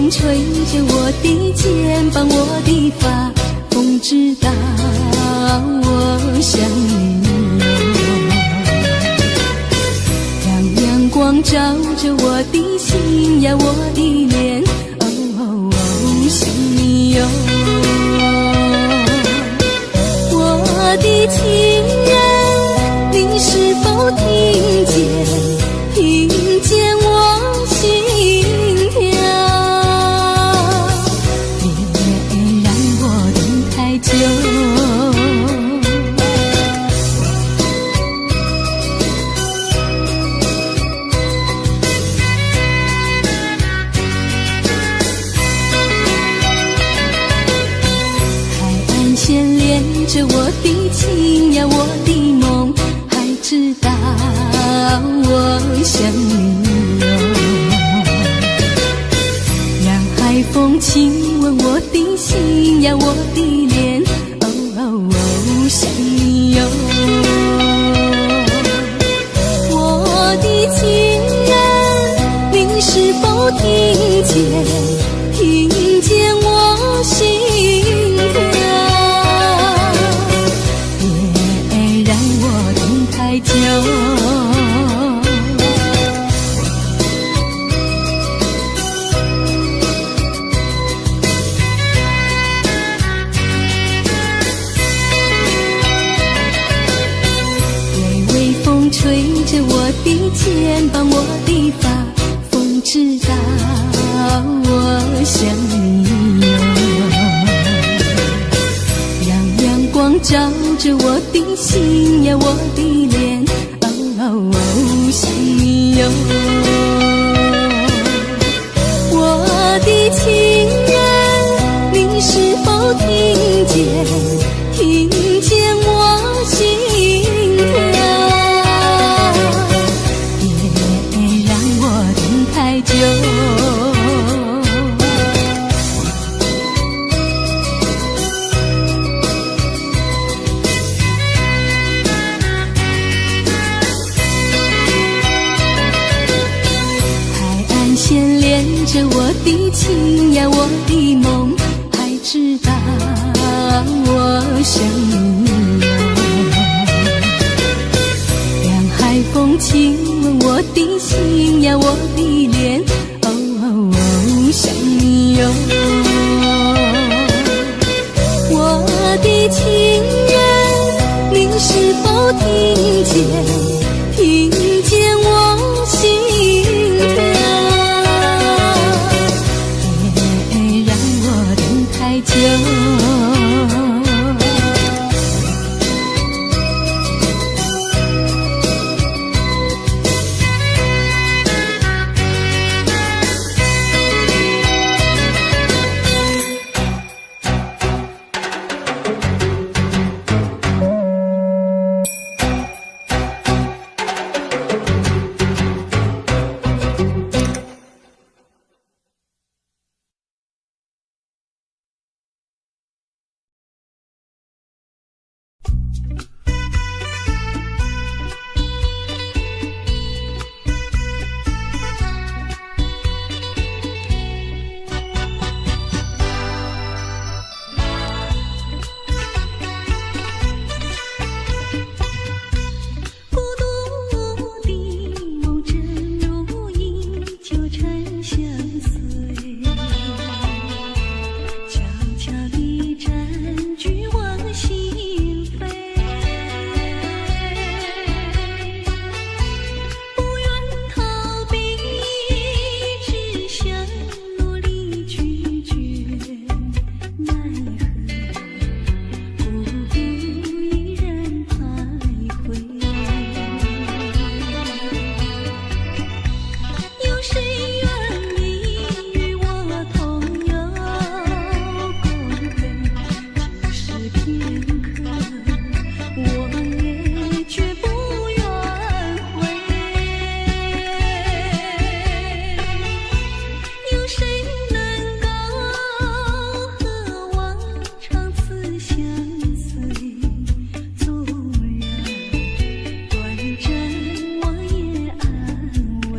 風吹着我的肩膀，我的髮，風知道我想你喲。讓陽光照着我的心呀，我的臉，哦哦哦，想你喲。我的情人，你是否聽見？聽見我心跳？別讓我等太久。海岸線連着我的情呀，我的夢，還知道我想你喲。讓海風親吻我的心呀，我的臉，哦哦哦，想你喲。我的情人，你是否聽見？聽見我心跳？別讓我等太久。微微風吹着我的肩膀，我的髮，風知道我想你喲。讓陽光照着我的心呀，我的臉，哦哦哦，想你喲。我的情人，你是否聽見？聽見我心跳？別讓我等太久。海岸線連着我的情呀，我的夢，還知道我想你喲。讓海風親吻我的心呀，我的臉，哦哦哦，想你喲。我的情人，你是否聽見？聽見我心跳？別讓我等太久。孤獨的夢真如影，糾纏相隨，悄悄地佔據我心扉，不願逃避，只想努力拒絕，奈何孤獨依然徘徊。有誰願意與我同遊共飛？只是片刻，我也絕不怨悔。有誰能夠和我長此相隨？縱然短暫，我也安慰。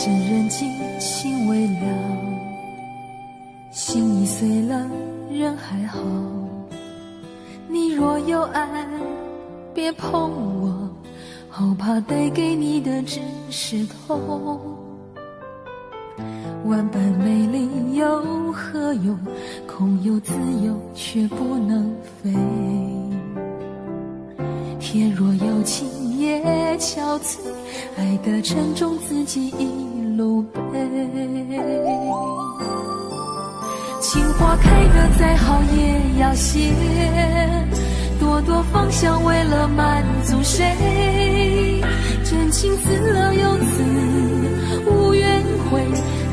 深人静，情未了，心已碎了，人還好。你若有愛，別碰我，好怕帶給你的只是痛。萬般美麗有何用？空有自由卻不能飛。天若有情也憔悴，愛的沉重自己一路背。情花開得再好也要謝，朵朵芳香為了滿足誰？真情刺了又刺，無怨悔，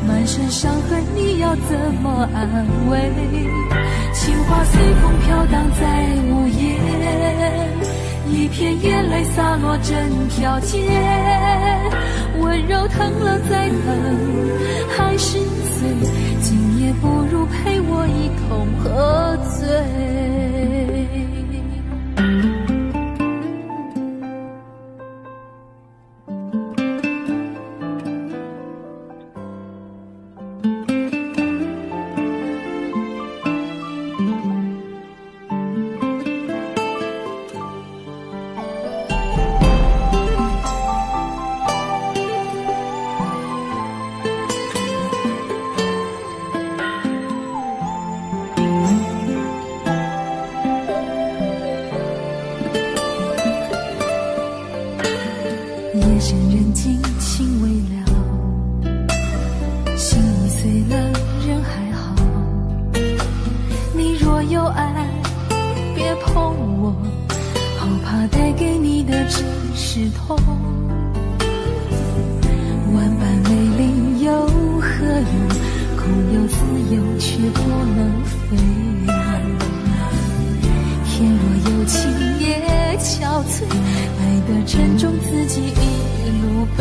滿身傷痕你要怎麼安慰？情花隨風飄蕩在午夜，一片眼淚灑落整條街，溫柔疼了再疼還是碎，今夜不如陪我一同喝醉。夜深人靜，情未了，心已碎了，人還好。你若有愛，別碰我，好怕帶給你的只是痛。萬般美麗有何用？空有自由卻不能飛。天若有情也憔悴，愛的沉重自己一路背。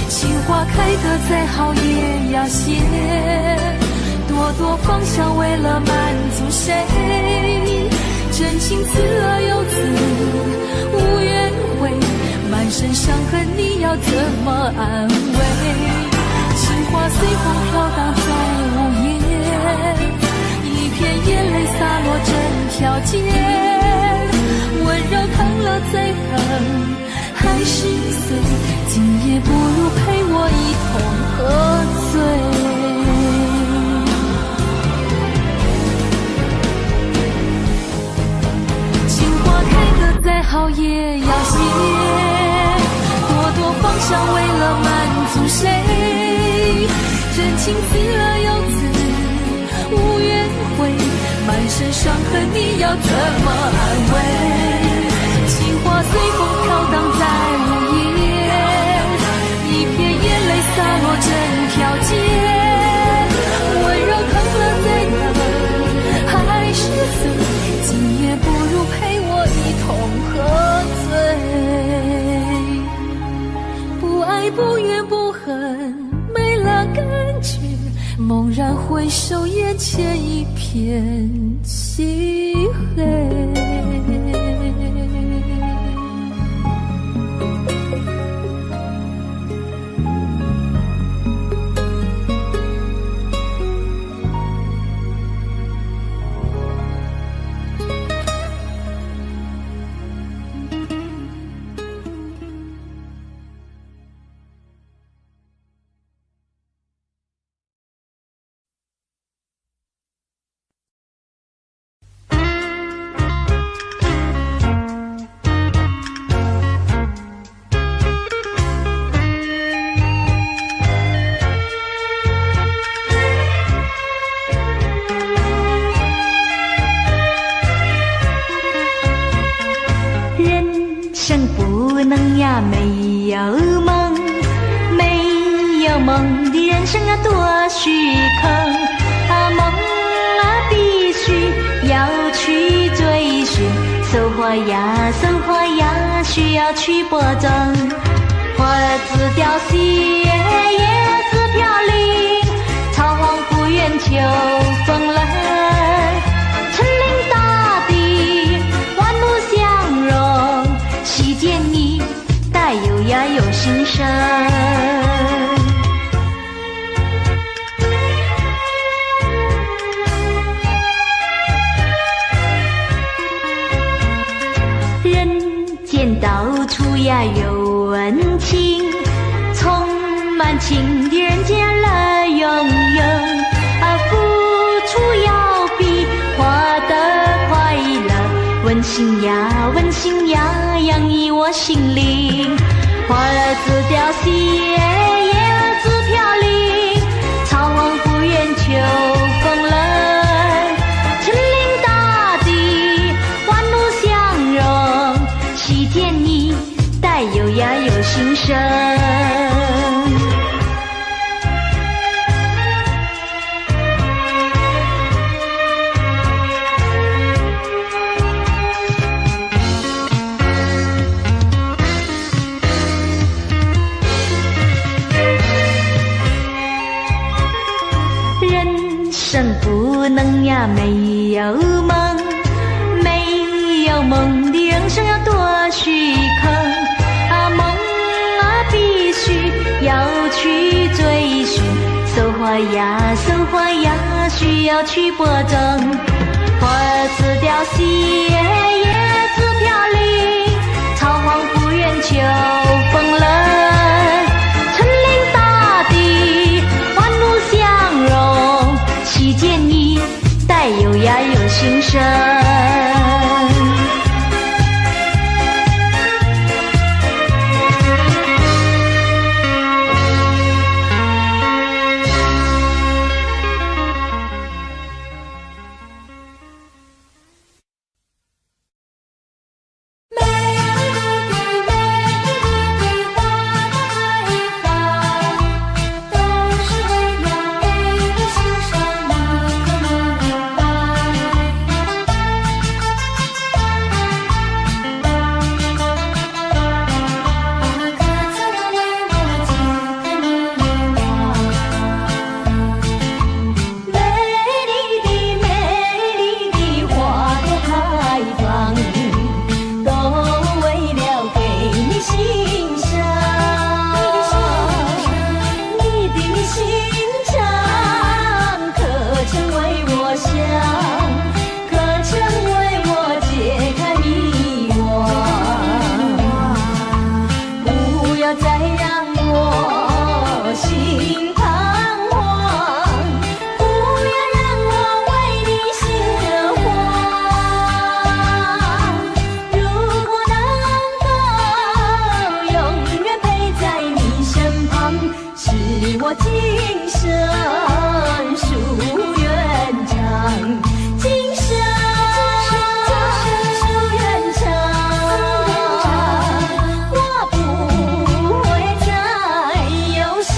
情花開得再好也要謝，朵朵芳香為了滿足誰？真情刺了又刺，無怨悔，滿身傷痕你要怎麼安慰？情花隨風飄蕩在午夜，一片眼淚灑落整條街，溫柔疼了再疼還是碎，今夜不如陪我一同喝醉。情花開得再好也要謝，朵朵芳香為了滿足誰？真情刺了又刺，無怨悔，滿身傷痕你要怎麼安慰？情花隨風飄蕩在午夜，一片眼淚灑落整條街，溫柔疼了再疼還是碎，今夜不如陪我一同喝醉。不愛不怨不恨，沒了感覺，猛然回首，眼前一片漆黑。沒有夢，沒有夢的人生啊多虛空啊，夢啊必須要去追尋，收穫呀收穫呀需要去播種，花子凋謝葉子飄零，草黃不厭秋風冷，春臨大地萬物相融，喜見你帶有呀有情的人間樂融融，啊，付出要比獲得快樂。溫馨呀，溫馨呀，洋溢我心靈。花兒自凋謝，葉兒自飄零，草黃不厭秋風冷。春臨大地，萬物相融，喜見你帶有呀有心聲。人生不能呀沒有夢，沒有夢的人生要多虛空啊！夢啊必須要去追尋，收穫呀收穫呀需要去播種。花兒自凋謝，葉自飄零，草黃不厭秋風冷。春臨大地，萬物相融，喜見你帶有呀有心聲。美麗的美麗的花朵開放，都是為了給你欣賞，你可明白？啊，可曾為我解開迷惘？美麗的美麗的花朵開放，都為了給你欣賞。你的心腸可曾為我想？可曾為我解開迷惘？不要再讓我心彷徨，不要讓我為你心的慌。如果能夠永遠陪在你身旁，是我今生夙願長。今生夙願長，我不會再憂傷。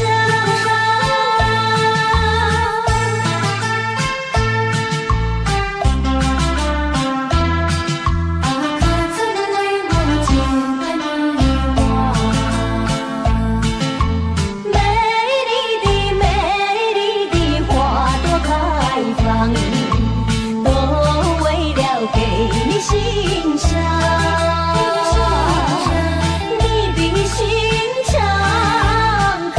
啊，可曾為我解開迷惘？美麗的美麗的花朵開放，都為了給你欣賞。你的心腸可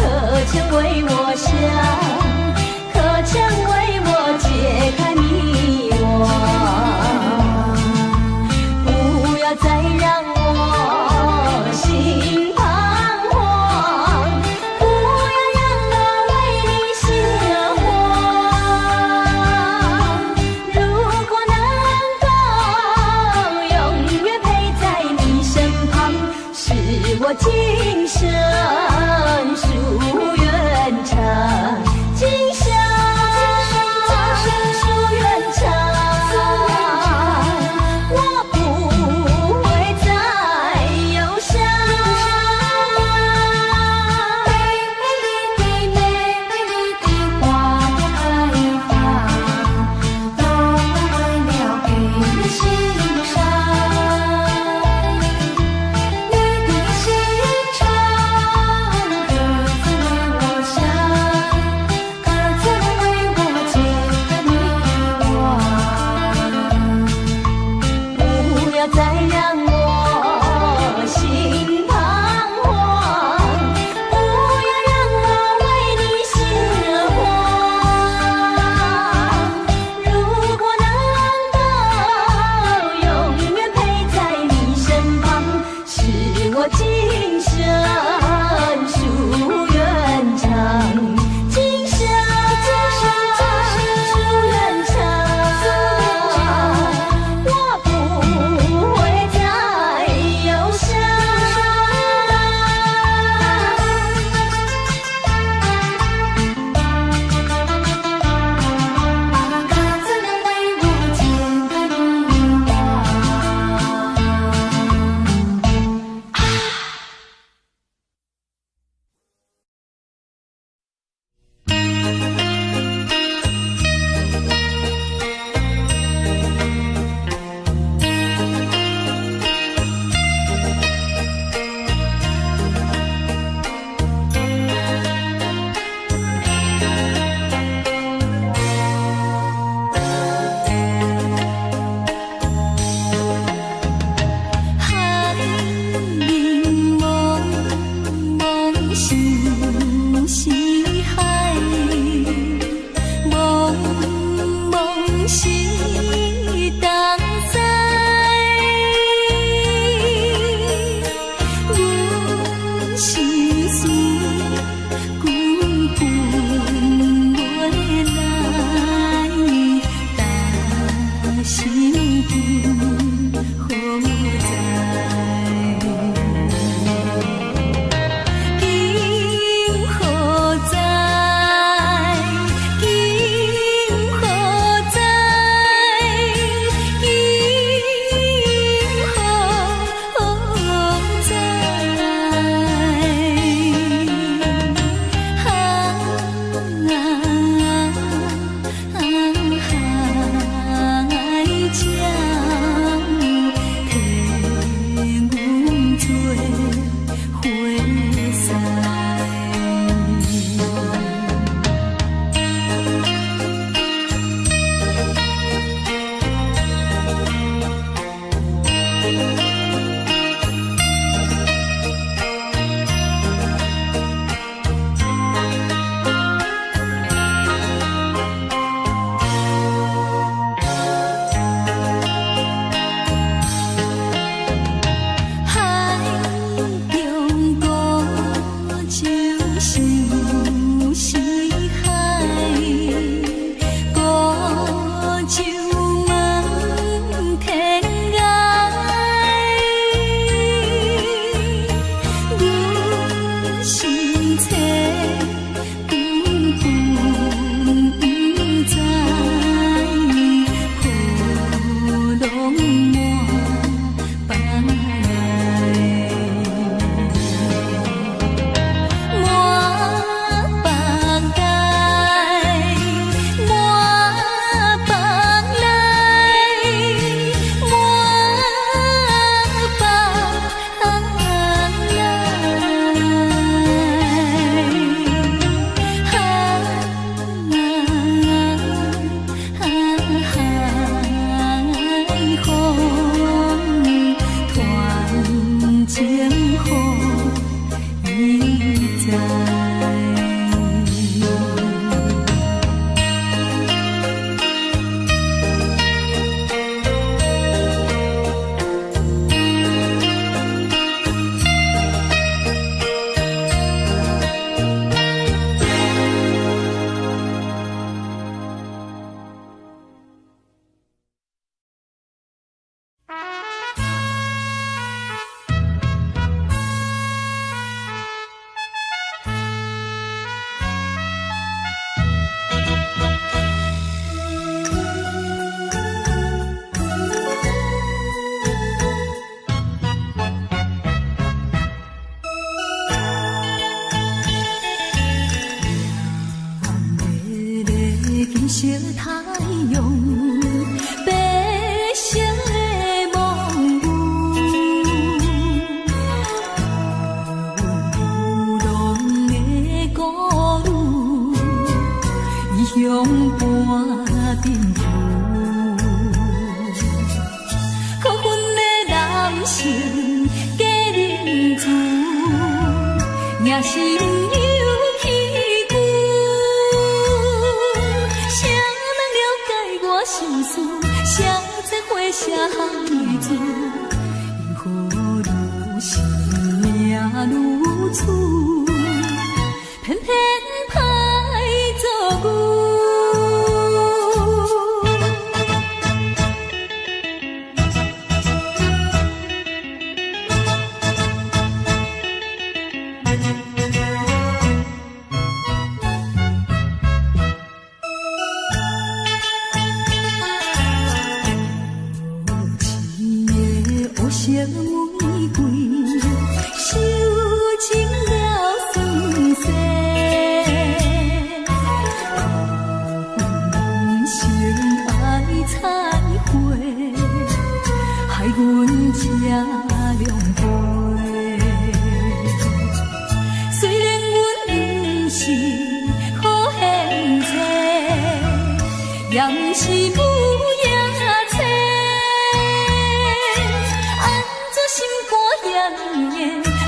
曾為我想？可曾為我解開迷惘？不要再讓我心彷徨，不要讓我為你心的慌。如果能夠永遠陪在你身旁，是我今生夙願長。今生夙願長，我不會再憂傷。美麗的美麗的花朵開放，都為了給你欣賞。你的心腸可曾為我想？可曾為我解開迷惘？不要再讓我心彷徨，不要讓我為你心的慌。如果能夠永遠陪在你身旁，是我今生夙願長。心今何在？今何在？今何在？今何在？啊啊！爱将替阮做伙婿。海中孤舟相四海，孤舟望天涯。阮心切根本不知，波浪满腹内。满腹内，满腹内，满腹内。啊，海风传情予伊知。艳丽的金色太阳，白色的梦雾，阮流浪的孤女，异乡伴阵浮。可恨的男性假仁慈，野心又气久。谁人了解我心事？谁知花谢女子？因何如是命如此？偏偏歹做牛。无情的乌色玫瑰，受尽了酸涩。人生爱彩花，害阮这狼狈。虽然阮不是好现世，也毋是母夜叉。按怎心肝遐硬，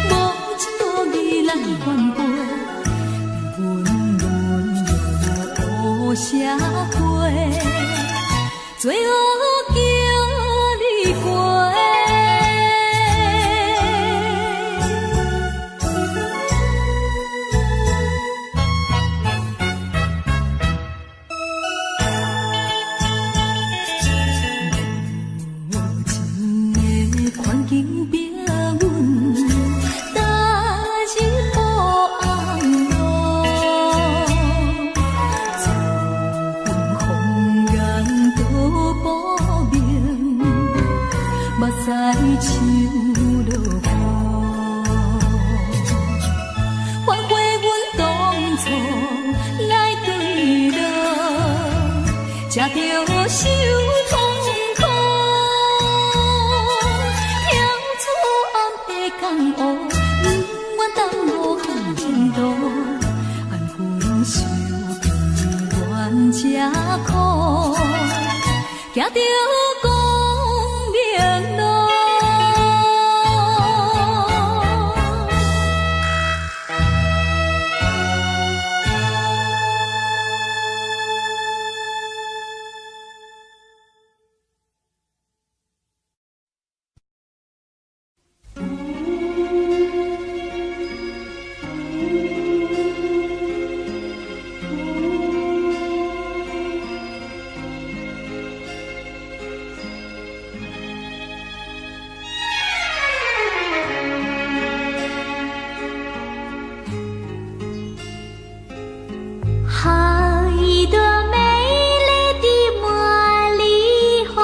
无一道义来反背，阮沦落乌社会，最后叫你过。知秋落雨。反悔阮當初來坠落，才著受痛苦。跳出暗的江湖，不愿耽误前途，安分守甘愿吃苦，行著光明路。好一朵美丽的茉莉花，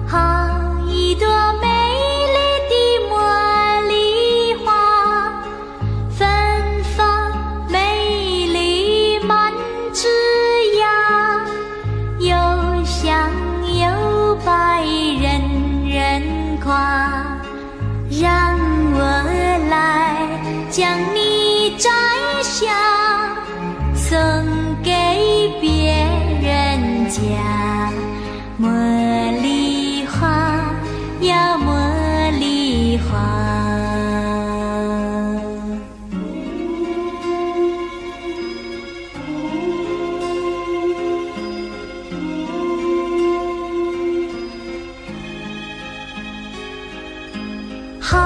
好一朵美丽的茉莉花，芬芳美丽满枝桠，又香又白人人夸。让我來將你摘下，送給別人家。茉莉花呀，茉莉花。好